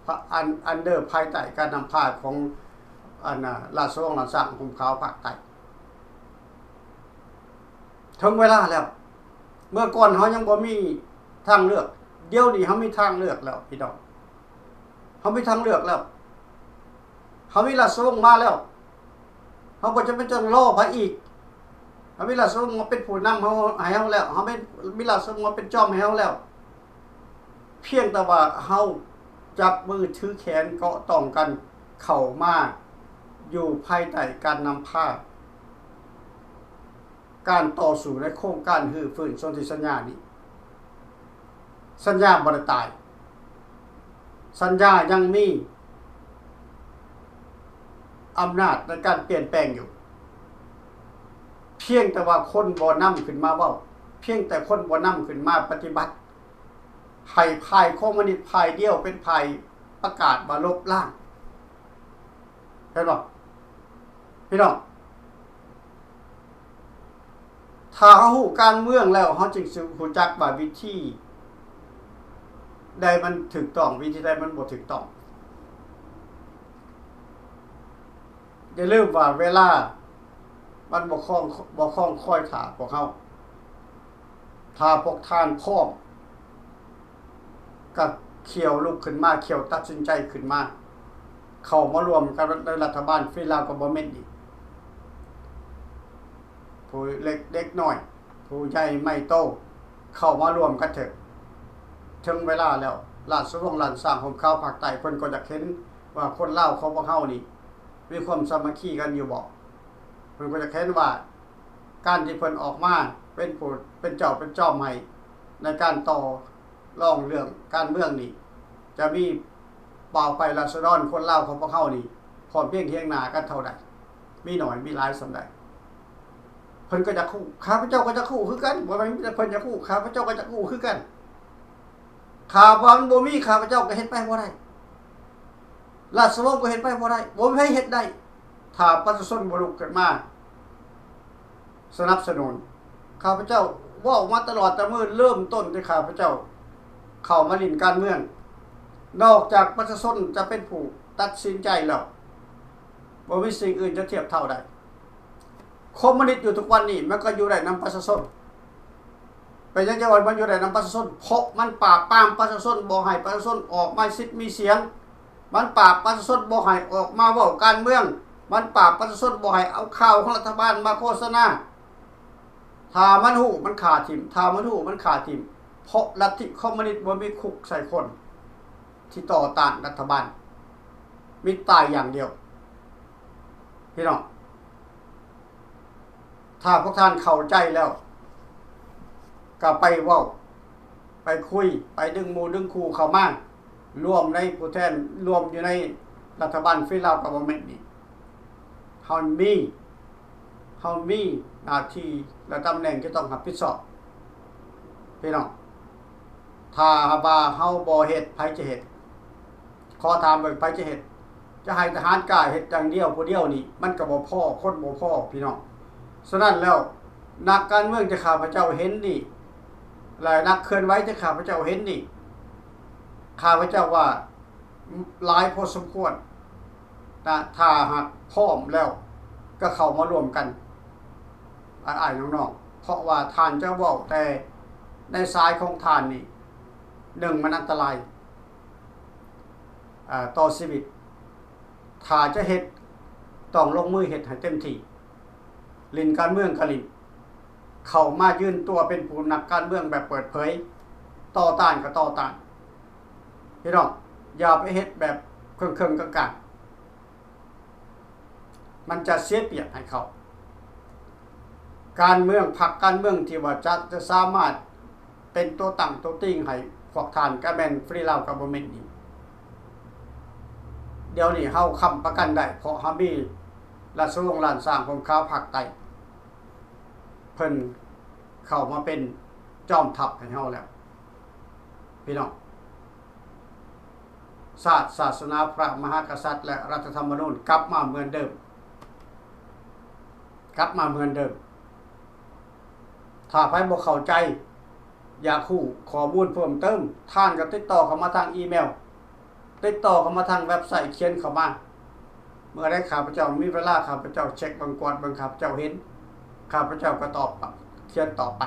ພະ ອັນ under ພາຍໃຕ້ການນຳພາຂອງ ອັນ ລາຊະວົງລ້ານຊ້າງຮົ່ມຂາວພາກໃຕ້. ເຖິງເວລາແລ້ວ. ເມື່ອກ່ອນເຮົາຍັງບໍ່ມີທາງເລືອກ, ດຽວນີ້ເຮົາມີທາງເລືອກແລ້ວພີ່ນ້ອງ, ເຮົາມີທາງເລືອກແລ້ວ, ເຮົາມີລາຊະວົງມາແລ້ວ, ເຮົາບໍ່ຈຳເປັນຕ້ອງລໍໃຜອີກ, ເຮົາມີລາຊະວົງມາເປັນຜູ້ນຳເຮົາ ໃຫ້ເຮົາແລ້ວ, ເຮົາມີ ມີລາຊະວົງມາເປັນຈອມໃຫ້ເຮົາແລ້ວ. ພຽງແຕ່ວ່າເຮົາຈັບມືຖືແຂນເກາະຕ້ອງກັນເຂົ້າມາຢູ່ພາຍໃຕ້ການນຳພາ ການຕໍ່ສູ້ໃນໂຄງການຮື້ຟື້ນສົນທິສັນຍານີ້, ສັນຍາບໍ່ໄດ້ຕາຍ, ສັນຍາຍັງມີອຳນາດໃນການປ່ຽນແປງຢູ່, ພຽງແຕ່ວ່າຄົນບໍ່ນຳຂຶ້ນມາເວົ້າ, ພຽງແຕ່ຄົນບໍ່ນຳຂຶ້ນມາປະຕິບັດ, ໃຫ້ຝ່າຍຄອມມູນິດຝ່າຍດຽວເປັນຝ່າຍປະກາດວ່າລົບລ້າງ. ເຫັນບໍ່ພີ່ນ້ອງ? ຖ້າເຮົາຮູ້ການເມືອງແລ້ວ ເຮົາຈຶ່ງຊິຮູ້ຈັກວ່າວິທີໃດມັນຖືກຕ້ອງ, ວິທີໃດມັນບໍ່ຖືກຕ້ອງ. ຢ່າລືມວ່າເວລາມັນບໍ່ຄອງ ບໍ່ຄອງຄອຍຖ້າພວກເຮົາ. ຖ້າພວກທ່ານພ້ອມ ກໍຂ້ຽວລຸກຂຶ້ນມາ, ຂ້ຽວຕັດສິນໃຈຂຶ້ນມາ, ເຂົ້າມາຮ່ວມກັບໃນລັດຖະບານ Free Lao Government ນີ້. ຜູ້ເລັກເດັກນ້ອຍ, ຜູ້ໃຫຍ່ໃໝ່ໂຕ, ເຂົ້າມາຮ່ວມກັນເຖາະ. ເຖິງເວລາແລ້ວ, ລາຊະວົງລ້ານຊ້າງຮົ່ມຂາວພາກໃຕ້ ເພິ່ນກໍຢາກເຫັນວ່າຄົນລາວຂອງພວກເຮົານີ້ ມີຄວາມສາມັກຄີກັນຢູ່ບໍ່? ເພິ່ນກໍຢາກເຫັນວ່າ ການທີ່ເພິ່ນອອກມາເປັນຜູ້ເປັນເຈົ້າເປັນຈອມໃຫ້ໃນການຕໍ່ລອງເລື່ອງການເມືອງນີ້ ຈະມີບ່າວໄພລາຊະດອນຄົນລາວຂອງພວກເຮົານີ້ ພ້ອມພຽງຮຽງໜ້າກັນເທົ່າໃດ, ມີໜ້ອຍມີຫຼາຍສ່ຳໃດ. ເພິ່ນກໍຢາກຮູ້, ຂ້າພະເຈົ້າກໍຢາກຮູ້ຄືກັນ, ບໍ່ແມ່ນມີແຕ່ເພິ່ນຢາກຮູ້, ຂ້າພະເຈົ້າກໍຢາກຮູ້ຄືກັນ. ຖ້າວ່າມັນບໍ່ມີ, ຂ້າພະເຈົ້າກໍເຮັດໄປບໍ່ໄດ້, ລາຊະວົງກໍເຮັດໄປບໍ່ໄດ້, ບໍ່ມີໃຜເຮັດໄດ້ ຖ້າປະຊາຊົນບໍ່ລຸກຂຶ້ນມາສະໜັບສະໜູນ. ຂ້າພະເຈົ້າເວົ້າມາຕະຫຼອດແຕ່ມື້ເລີ່ມຕົ້ນທີ່ຂ້າພະເຈົ້າເຂົ້າມາຫຼິ້ນການເມືອງ, ນອກຈາກປະຊາຊົນຈະເປັນຜູ້ຕັດສິນໃຈແລ້ວ, ບໍ່ມີສິ່ງອື່ນຈະທຽບເທົ່າໄດ້. ຄອມມູນິດຢູ່ທຸກວັນນີ້ ມັນກໍຢູ່ໄດ້ນຳປະຊາຊົນ. ເປັນຫຍັງຈັ່ງວ່າມັນຢູ່ໄດ້ນຳປະຊາຊົນ? ເພາະມັນປາບປາມປະຊາຊົນ ບໍ່ໃຫ້ປະຊາຊົນອອກມາສິດມີສຽງ, ມັນປາບປະຊາຊົນບໍ່ໃຫ້ອອກມາເວົ້າການເມືອງ, ມັນປາບປະຊາຊົນບໍ່ໃຫ້ເອົາຂ່າວຂອງລັດຖະບານມາໂຄສະນາ. ຖ້າມັນຮູ້ມັນຂ້າຖິ້ມ, ຖ້າມັນຮູ້ມັນຂ້າຖິ້ມ, ເພາະລັດທິຄອມມູນິດບໍ່ມີຄຸກໃສ່ຄົນທີ່ຕໍ່ຕ້ານລັດຖະບານ, ມີຕາຍຢ່າງດຽວ. ພີ່ນ້ອງ, ຖ້າພວກທ່ານເຂົ້າໃຈແລ້ວ ກໍໄປເວົ້າ, ໄປຄຸຍ, ໄປດຶງໝູ່ດຶງຄູ່ເຂົ້າມາ ລວມໃນຜູ້ແທນ, ລວມຢູ່ໃນລັດຖະບານ Free Lao Government ນີ້. ເຮົາມີ, ເຮົາມີໜ້າທີ່ ແລະ ຕຳແໜ່ງທີ່ຕ້ອງຮັບຜິດຊອບ. ພີ່ນ້ອງ, ຖ້າວ່າເຮົາບໍ່ເຮັດ, ໃຜຈະເຮັດ? ຂໍຖາມເບິ່ງ, ໃຜຈະເຮັດ? ຈະໃຫ້ທະຫານກ້າເຮັດຢ່າງດຽວຜູ້ດຽວນີ້ ມັນກໍບໍ່ພໍ, ຄົນບໍ່ພໍ, ພີ່ນ້ອງ. ສະນັ້ນແລ້ວ ນັກການເມືອງທີ່ຂ້າພະເຈົ້າເຫັນນີ້ ແລະ ນັກເຄື່ອນໄຫວທີ່ຂ້າພະເຈົ້າເຫັນນີ້ ຂ້າພະເຈົ້າວ່າຫຼາຍພໍສົມຄວນນະ. ຖ້າຫາກພ້ອມແລ້ວ ກໍເຂົ້າມາຮ່ວມກັນ ອ້າຍໆ ນ້ອງໆ, ເພາະວ່າທ່ານຈະເວົ້າແຕ່ໃນສາຍຂອງທ່ານນີ້ ໜຶ່ງ ມັນອັນຕະລາຍ ອາ ຕໍ່ຊີວິດ. ຖ້າຈະເຮັດ ຕ້ອງລົງມືເຮັດໃຫ້ເຕັມທີ່, ຫຼິ້ນການເມືອງກໍຫຼິ້ນ, ເຂົ້າມາຢືນຕົວເປັນຜູ້ນັກການເມືອງແບບເປີດເຜີຍ, ຕໍ່ຕ້ານກໍຕໍ່ຕ້ານ. ພີ່ນ້ອງ, ຢ່າໄປເຮັດແບບເຄິ່ງໆ ກາງໆ. ມັນຈະເສຍປຽບໃຫ້ເຂົາ. ການເມືອງ, ພັກການເມືອງທີ່ວ່າຈະ, ຈະສາມາດເປັນຕົວຕັ້ງຕົວຕີງໃຫ້ພວກທ່ານ ກໍແມ່ນ Free Lao Government ນີ້. ດຽວນີ້ເຮົາຄ້ຳປະກັນໄດ້ ເພາະເຮົາມີລາຊະວົງລ້ານຊ້າງຮົ່ມຂາວພາກໃຕ້. ເພິ່ນ ເຂົ້າມາເປັນຈອມທັບໃຫ້ເຮົາແລ້ວ ພີ່ນ້ອງ. ຊາດ, ສາສະໜາ, ພະມະຫາກະສັດ ແລະ ລັດຖະທຳມະນູນກັບມາເໝືອນເດີມ, ກັບມາເໝືອນເດີມ. ຖ້າໃຜບໍ່ເຂົ້າໃຈ, ຢາກຮູ້ຂໍ້ມູນເພີ່ມເຕີມ, ທ່ານກໍຕິດຕໍ່ເຂົ້າມາທາງອີເມວ, ຕິດຕໍ່ເຂົ້າມາທາງເວັບໄຊ, ຂຽນເຂົ້າມາ. ເມື່ອໃດຂ້າພະເຈົ້າມີເວລາ, ຂ້າພະເຈົ້າເຊັກເບິ່ງ, ກວດເບິ່ງ, ຂ້າພະເຈົ້າເຫັນ, ຂ້າພະເຈົ້າກໍຕອບ, ຂຽນຕອບໄປ.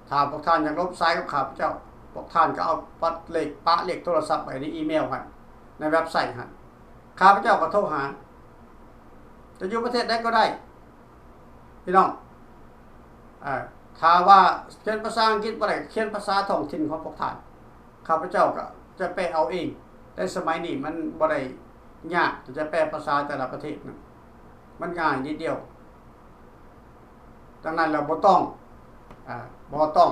ຖ້າພວກທ່ານຢາກລົບສາຍກັບຂ້າພະເຈົ້າ, ພວກທ່ານກໍເອົາປະເລກ, ປະເລກໂທລະສັບໄວ້ໃນອີເມວຫັ້ນ, ໃນເວັບໄຊຫັ້ນ. ຂ້າພະເຈົ້າກໍໂທຫາ. ຈະຢູ່ປະເທດໃດກໍໄດ້ ພີ່ນ້ອງ. ເອີ ຖ້າວ່າຂຽນພາສາອັງກິດບໍ່ໄດ້, ຂຽນພາສາທ້ອງຖິ່ນຂອງພວກທ່ານ. ຂ້າພະເຈົ້າກໍຈະແປເອົາເອງ. ແຕ່ສະໄໝນີ້ມັນບໍ່ໄດ້ຍາກທີ່ຈະແປພາສາແຕ່ລະປະເທດນະ, ມັນງ່າຍນິດດຽວ. ດັ່ງນັ້ນແລ້ວບໍ່ຕ້ອງ, ອາ, ບໍ່ຕ້ອງ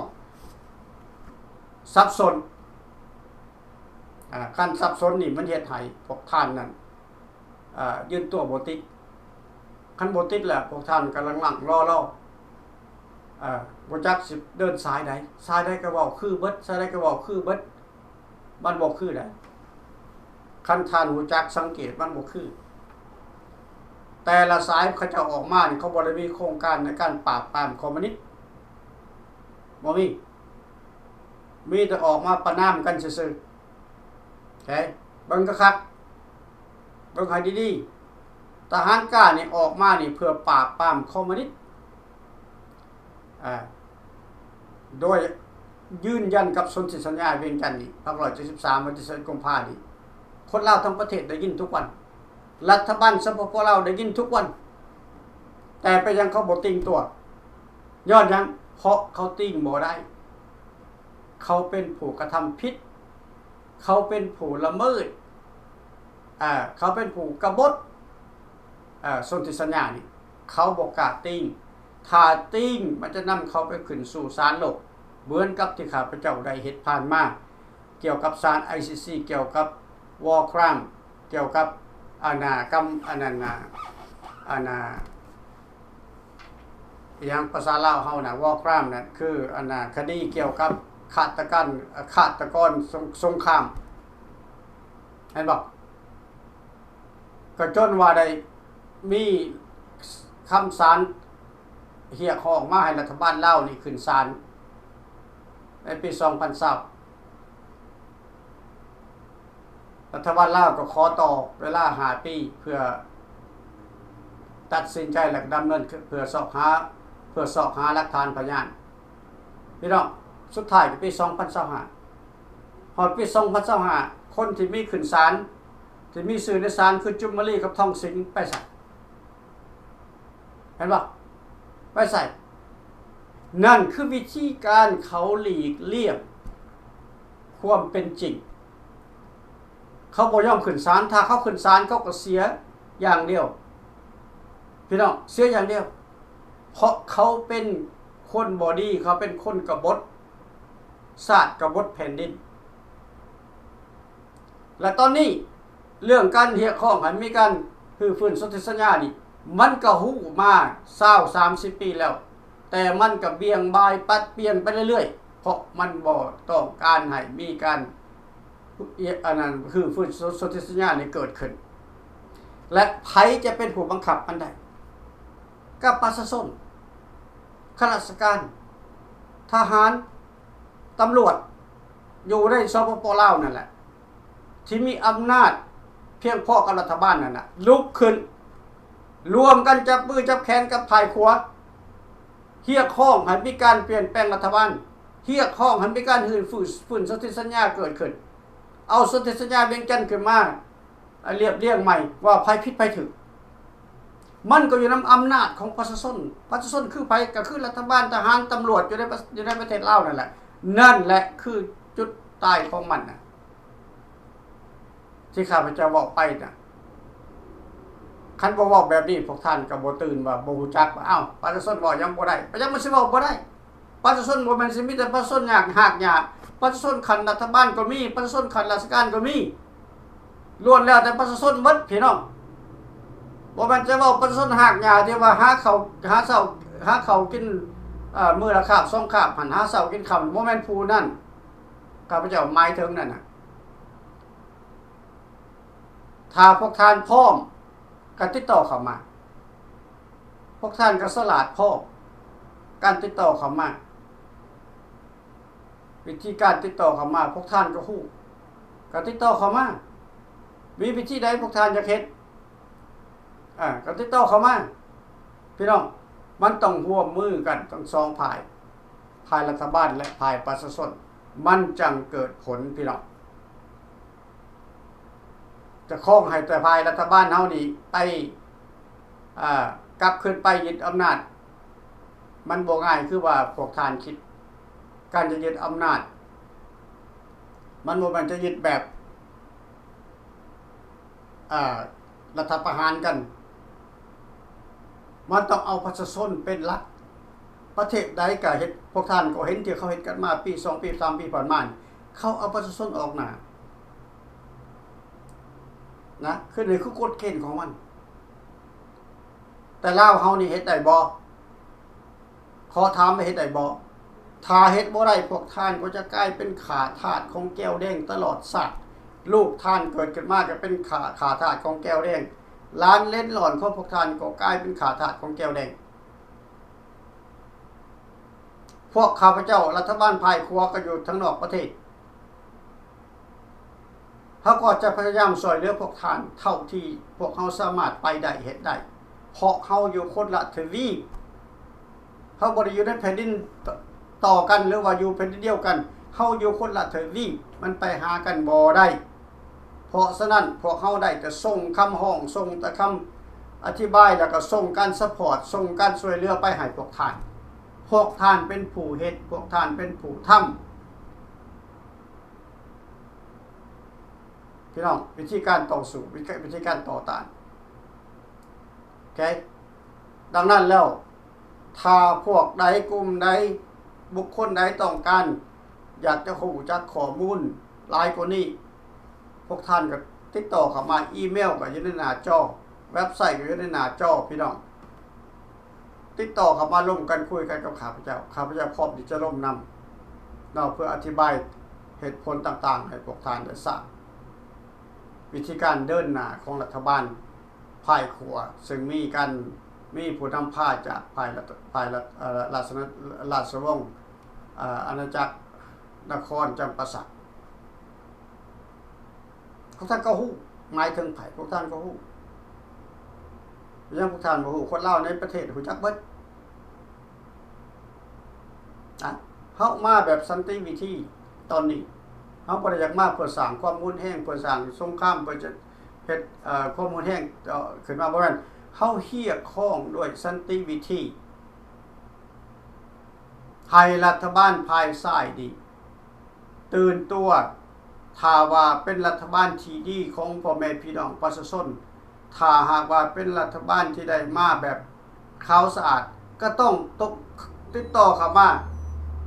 ສັບສົນ. ອາ, ຄັນສັບສົນນີ້ມັນເຮັດໃຫ້ພວກທ່ານນັ້ນ, ອາ, ຢືນຕົວບໍ່ຕິດ. ຄັນບໍ່ຕິດແລ້ວພວກທ່ານກໍລັງໆລໍໆ, ອາ, ບໍ່ຈັກຊິເດີນສາຍໃດ, ສາຍໃດກໍເວົ້າຄືເບິດ, ສາຍໃດກໍເວົ້າຄືເບິດ. ມັນບໍ່ຄືໃດ. ຄັນທ່ານຮູ້ຈັກສັງເກດ, ມັນບໍ່ຄື. ແຕ່ລະສາຍເຂົາເຈົ້າອອກມານີ້ ເຂົາບໍ່ໄດ້ມີໂຄງການໃນການປາບປາມຄອມມູນິດ, ບໍ່ມີ. ມີແຕ່ອອກມາປະນາມກັນຊື່ໆ. ໂອເຄ ເບິ່ງຄັກໆ, ເບິ່ງໃຫ້ດີໆ. ທະຫານກ້ານີ້ອອກມານີ້ເພື່ອປາບປາມຄອມມູນິດ. ອາ ໂດຍຢືນຢັນກັບສົນທິສັນຍາວຽງຈັນນີ້ ພັນເກົ້າຮ້ອຍເຈັດສິບສາມ ວັນທີສິບເອັດ ກຸມພານີ້ ຄົນລາວທັງປະເທດໄດ້ຍິນທຸກວັນ, ລັດຖະບານ ສປປ ລາວ ໄດ້ຍິນທຸກວັນ, ແຕ່ເປັນຫຍັງເຂົາບໍ່ຕີງຕົວ? ຍ້ອນຫຍັງ? ເພາະເຂົາຕີງບໍ່ໄດ້. ເຂົາເປັນຜູ້ກະທຳຜິດ, ເຂົາເປັນຜູ້ລະເມີດ, ເຂົາເປັນຜູ້ກະບົດ ສົນທິສັນຍານີ້ ເຂົາບໍ່ກ້າຕີງ. ຖ້າຕີງ ມັນຈະນຳເຂົາໄປຂຶ້ນສູ່ສານໂລກ ເໝືອນກັບທີ່ຂ້າພະເຈົ້າໄດ້ເຮັດຜ່ານມາ ກ່ຽວກັບສານ ໄອຊີຊີ ກ່ຽວກັບ War Crime ກ່ຽວກັບ ອັນນ່າ ກຳ ອັນນັ້ນນ່າ ອັນນ່າ ອີຫຍັງ ພາສາລາວເຮົານະ War Crime ນະ ຄື ອັນນ່າ ຄະດີກ່ຽວກັບຄາດຕະການ ຄາດຕະກອນສົງ ສົງຄາມ ແມ່ນບໍ່? ກໍຈົນວ່າໄດ້ມີຄຳສານຮຽກຮ້ອງມາໃຫ້ລັດຖະບານລາວນີ້ຂຶ້ນສານໃນປີສອງພັນຊາວ. ລັດຖະບານລາວກໍຂໍຕໍ່ເວລາຫ້າປີ ເພື່ອຕັດສິນໃຈ ແລະ ດຳເນີນ ເພື່ອຊອກຫາ ເພື່ອຊອກຫາຫຼັກຖານພະຍານ. ພີ່ນ້ອງ, ສຸດທ້າຍກໍປີສອງພັນຊາວຫ້າ ຮອດປີສອງພັນຊາວຫ້າ ຄົນທີ່ມີຂຶ້ນສານ ທີ່ມີຊື່ໃນສານຄືຈຸມມະລີກັບທອງສິງໄປໃສ? ເຫັນບໍ່? ໄປໃສ? ນັ້ນຄືວິທີການເຂົາຫຼີກລ່ຽງຄວາມເປັນຈິງ. ເຂົາບໍ່ຍອມຂຶ້ນສານ, ຖ້າເຂົາຂຶ້ນສານ ເຂົາກໍເສຍຢ່າງດຽວ. ພີ່ນ້ອງ, ເສຍຢ່າງດຽວ. ເພາະເຂົາເປັນຄົນບໍ່ດີ, ເຂົາເປັນຄົນກະບົດຊາດ, ກະບົດແຜ່ນດິນ. ແລະ ຕອນນີ້ເລື່ອງການຮຽກຮ້ອງໃຫ້ມີການຮື້ຟື້ນສົນທິສັນຍານີ້ ມັນກໍຮູ້ມາຊາວ ສາມສິບປີແລ້ວ, ແຕ່ມັນກໍບ່ຽງບ່າຍປັດປ່ຽນໄປເລື້ອຍໆ ເພາະມັນບໍ່ຕ້ອງການໃຫ້ມີການ ອັນນັ້ນ ຮື້ຟື້ນສົນທິສັນຍານີ້ເກີດຂຶ້ນ. ແລະ ໃຜຈະເປັນຜູ້ບັງຄັບມັນໄດ້? ກໍປະຊາຊົນ, ຂ້າລາຊະການ, ທະຫານ, ຕຳຫຼວດ ຢູ່ໃນ ສປປ ລາວ ນັ້ນແຫຼະ ທີ່ມີອຳນາດພຽງພໍກັບລັດຖະບານນັ້ນນະ ລຸກຂຶ້ນ ລວມກັນຈັບມືຈັບແຂນກັບຝ່າຍຂວາ ຮຽກຮ້ອງໃຫ້ມີການປ່ຽນແປງລັດຖະບານ, ຮຽກຮ້ອງໃຫ້ມີການຮື້ຟື້ນ ຟື້ນສົນທິສັນຍາເກີດຂຶ້ນ, ເອົາສົນທິສັນຍາວຽງຈັນຂຶ້ນມາ ລຽບລຽງໃໝ່ວ່າໃຜຜິດໃຜຖືກ. ມັນກໍຢູ່ນຳອຳນາດຂອງປະຊາຊົນ. ປະຊາຊົນຄືໃຜ? ກໍຄືລັດຖະບານ, ທະຫານ, ຕຳຫຼວດ ຢູ່ໃນປະ ຢູ່ໃນປະເທດລາວນັ້ນແຫຼະ. ນັ້ນແຫຼະຄືຈຸດຕາຍຂອງມັນນະ ທີ່ຂ້າພະເຈົ້າເວົ້າໄປນະ. ຄັນບໍ່ເວົ້າແບບນີ້ ພວກທ່ານກໍບໍ່ຕື່ນ ວ່າບໍ່ຮູ້ຈັກ ວ່າ ອ້າວ ປະຊາຊົນເວົ້າຫຍັງບໍ່ໄດ້. ປະຊາຊົນມັນຊິເວົ້າບໍ່ໄດ້? ປະຊາຊົນບໍ່ແມ່ນຊິມີແຕ່ປະຊາຊົນຍາກ ຮາກຫຍ້າ. ປະຊາຊົນຂັ້ນລັດຖະບານກໍມີ, ປະຊາຊົນຂັ້ນລາຊະການກໍມີ, ລ້ວນແລ້ວແຕ່ປະຊາຊົນເບິດ ພີ່ນ້ອງ. ບໍ່ແມ່ນຈະເວົ້າປະຊາຊົນຮາກຫຍ້າທີ່ວ່າຫາເຂົ້າ ຫາເຊົ້າ ຫາເຂົ້າກິນ ເອີ ມື້ລະຄາບສອງຄາບຫັ້ນ ຫາເຊົ້າກິນຄ່ຳ ບໍ່ແມ່ນຜູ້ນັ້ນ ຂ້າພະເຈົ້າໝາຍເຖິງນັ້ນນະ. ຖ້າພວກທ່ານພ້ອມ ກໍຕິດຕໍ່ເຂົ້າມາ. ພວກທ່ານກໍສະຫຼາດພໍ ການຕິດຕໍ່ເຂົ້າມາ. ວິທີການຕິດຕໍ່ເຂົ້າມາ ພວກທ່ານກໍຮູ້ ກໍຕິດຕໍ່ເຂົ້າມາ. ມີວິທີໃດພວກທ່ານຢາກເຮັດ ອາ ກໍຕິດຕໍ່ເຂົ້າມາ. ພີ່ນ້ອງ ມັນຕ້ອງຮ່ວມມືກັນທັງສອງຝ່າຍ, ຝ່າຍລັດຖະບານ ແລະ ຝ່າຍປະຊາຊົນ, ມັນຈັ່ງເກີດຜົນ ພີ່ນ້ອງ. ຈະຂໍໃຫ້ແຕ່ຝ່າຍລັດຖະບານເຮົານີ້ໄປ ເອີ ກັບຄືນໄປຍຶດອຳນາດ ມັນບໍ່ງ່າຍຄືວ່າພວກທ່ານຄິດ. ການຈະຍຶດອຳນາດ ມັນບໍ່ແມ່ນຈະຍຶດແບບ ເອີ ລັດຖະປະຫານກັນ. ມັນຕ້ອງເອົາປະຊາຊົນເປັນຫຼັກ. ປະເທດໃດກໍເຮັດ, ພວກທ່ານກໍເຫັນທີ່ເຂົາເຮັດກັນມາປີ ສອງປີ ສາມປີຜ່ານມານີ້ ເຂົາເອົາປະຊາຊົນອອກໜ້ານະ. ຄື ນີ້ຄືກົດເກນຂອງມັນ. ແຕ່ລາວເຮົານີ້ເຮັດໄດ້ບໍ່? ຂໍຖາມວ່າເຮັດໄດ້ບໍ່? ຖ້າເຮັດບໍ່ໄດ້ ພວກທ່ານກໍຈະກາຍເປັນຂ້າທາດຂອງແກ້ວແດງຕະຫຼອດຊາດ. ລູກທ່ານເກີດຂຶ້ນມາກໍເປັນຂ້າ, ຂ້າທາດຂອງແກ້ວແດງ. ຫຼານເລັນຫຼອນຂອງພວກທ່ານກໍກາຍເປັນຂ້າທາດຂອງແກ້ວແດງ. ພວກຂ້າພະເຈົ້າ ລັດຖະບານຝ່າຍຂວາກໍຢູ່ທາງນອກປະເທດ. ເຮົາກໍຈະພະຍາຍາມຊ່ວຍເຫຼືອພວກທ່ານເທົ່າທີ່ພວກເຮົາສາມາດໄປໄດ້ເຮັດໄດ້ ເພາະເຮົາຢູ່ຄົນລະທະວີບ. ເຮົາບໍ່ໄດ້ຢູ່ໃນແຜ່ນດິນ ຕ- ຕໍ່ກັນ ຫຼືວ່າຢູ່ແຜ່ນດິນດຽວກັນ. ເຮົາຢູ່ຄົນລະທະວີບ ມັນໄປຫາກັນບໍ່ໄດ້. ເພາະສະນັ້ນ ພວກເຮົາໄດ້ແຕ່ສົ່ງຄຳຮ້ອງ, ສົ່ງແຕ່ຄຳອະທິບາຍ ແລ້ວກໍສົ່ງການຊັບພອດ, ສົ່ງການຊ່ວຍເຫຼືອໄປໃຫ້ພວກທ່ານ. ພວກທ່ານເປັນຜູ້ເຮັດ, ພວກທ່ານເປັນຜູ້ທຳ. ພີ່ນ້ອງ, ວິທີການຕໍ່ສູ້, ວິ- ວິທີການຕໍ່ຕ້ານ. ໂອເຄ? ດັ່ງນັ້ນແລ້ວ, ຖ້າພວກໃດ, ກຸ່ມໃດ, ບຸກຄົນໃດຕ້ອງການຢາກຈະຮູ້ຈັກຂໍ້ມູນຫຼາຍກວ່ານີ້, ພວກທ່ານກໍຕິດຕໍ່ເຂົ້າມາ, ອີເມວກໍຢູ່ໃນໜ້າຈໍ, ເວັບໄຊກໍຢູ່ໃນໜ້າຈໍ, ພີ່ນ້ອງ. ຕິດຕໍ່ເຂົ້າມາລົມກັນ, ຄຸຍກັນກັບຂ້າພະເຈົ້າ. ຂ້າພະເຈົ້າພ້ອມທີ່ຈະລົມນຳເນາະ, ເພື່ອອະທິບາຍເຫດຜົນຕ່າງໆໃຫ້ພວກທ່ານໄດ້ຊາບ. ວິທີການເດີນໜ້າຂອງລັດຖະບານຝ່າຍຂວາ ເຊິ່ງມີການ ມີຜູ້ນຳພາຈາກຝ່າຍລັດ ຝ່າຍລັດ ເອີ ລາຊະ ລາຊະວົງ ເອີ ອານາຈັກນະຄອນຈຳປາສັກ. ພວກທ່ານກໍຮູ້. ໝາຍເຖິງໃຜ? ພວກທ່ານກໍຮູ້. ເປັນຫຍັງພວກທ່ານບໍ່ຮູ້? ຄົນລາວໃນປະເທດຮູ້ຈັກເບິດ. ອະ ເຮົາມາແບບສັນຕິວິທີຕອນນີ້. ເຮົາບໍ່ໄດ້ຢາກມາເພື່ອສ້າງຄວາມຮຸນແຮງ, ເພື່ອສ້າງສົງຄາມ, ເພື່ອຈະເຮັດ ເອີ ຄວາມຮຸນແຮງ ເອີ ຂຶ້ນມາ, ບໍ່ແມ່ນ. ເຮົາຮຽກຮ້ອງດ້ວຍສັນຕິວິທີ ໃຫ້ລັດຖະບານຝ່າຍຊ້າຍນີ້ຕື່ນຕົວ. ຖ້າວ່າເປັນລັດຖະບານທີ່ດີຂອງພໍ່ແມ່ພີ່ນ້ອງປະຊາຊົນ, ຖ້າຫາກວ່າເປັນລັດຖະບານທີ່ໄດ້ມາແບບຂາວສະອາດ, ກໍຕ້ອງຕົກ ຕິດຕໍ່ເຂົ້າມາ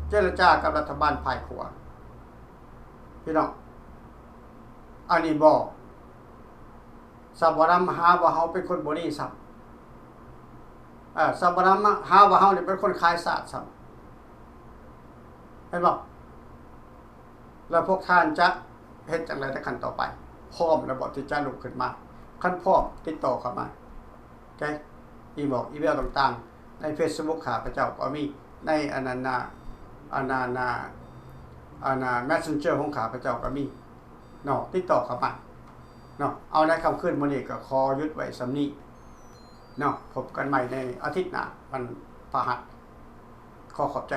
ເຈລະຈາກັບລັດຖະບານຝ່າຍຂວາ. ພີ່ນ້ອງ, ອັນນີ້ບໍ່ ຊາວບ້ານນຳຫາວ່າເຮົາເປັນຄົນບໍ່ດີຊ້ຳ. ເອີ ຊາວບ້ານນຳຫາວ່າເຮົານີ້ເປັນຄົນຂາຍຊາດຊ້ຳ. ເຫັນບໍ່? ແລ້ວພວກທ່ານຈະເຮັດຈັ່ງໃດໃນຂັ້ນຕໍ່ໄປ? ພ້ອມແລ້ວບໍ່ທີ່ຈະລຸກຂຶ້ນມາ? ຄັນພ້ອມ ຕິດຕໍ່ເຂົ້າມາ. ໂອເຄ? ອີເມວ ອີເມວຕ່າງໆ ໃນເຟສບຸກຂ້າພະເຈົ້າກໍມີ, ໃນອັນນັ້ນນະ ອັນນັ້ນນະ ອັນນະ ແມັດເຊັນເຈີຂອງຂ້າພະເຈົ້າກໍມີເນາະ, ຕິດຕໍ່ເຂົ້າມາເນາະ. ເອົາ ໃນຄ່ຳຄືນມື້ນີ້ກໍຂໍຢຸດໄວ້ສ່ຳນີ້ເນາະ, ພົບກັນໃໝ່ໃນອາທິດໜ້າ ວັນພະຫັດ. ຂໍຂອບໃຈ.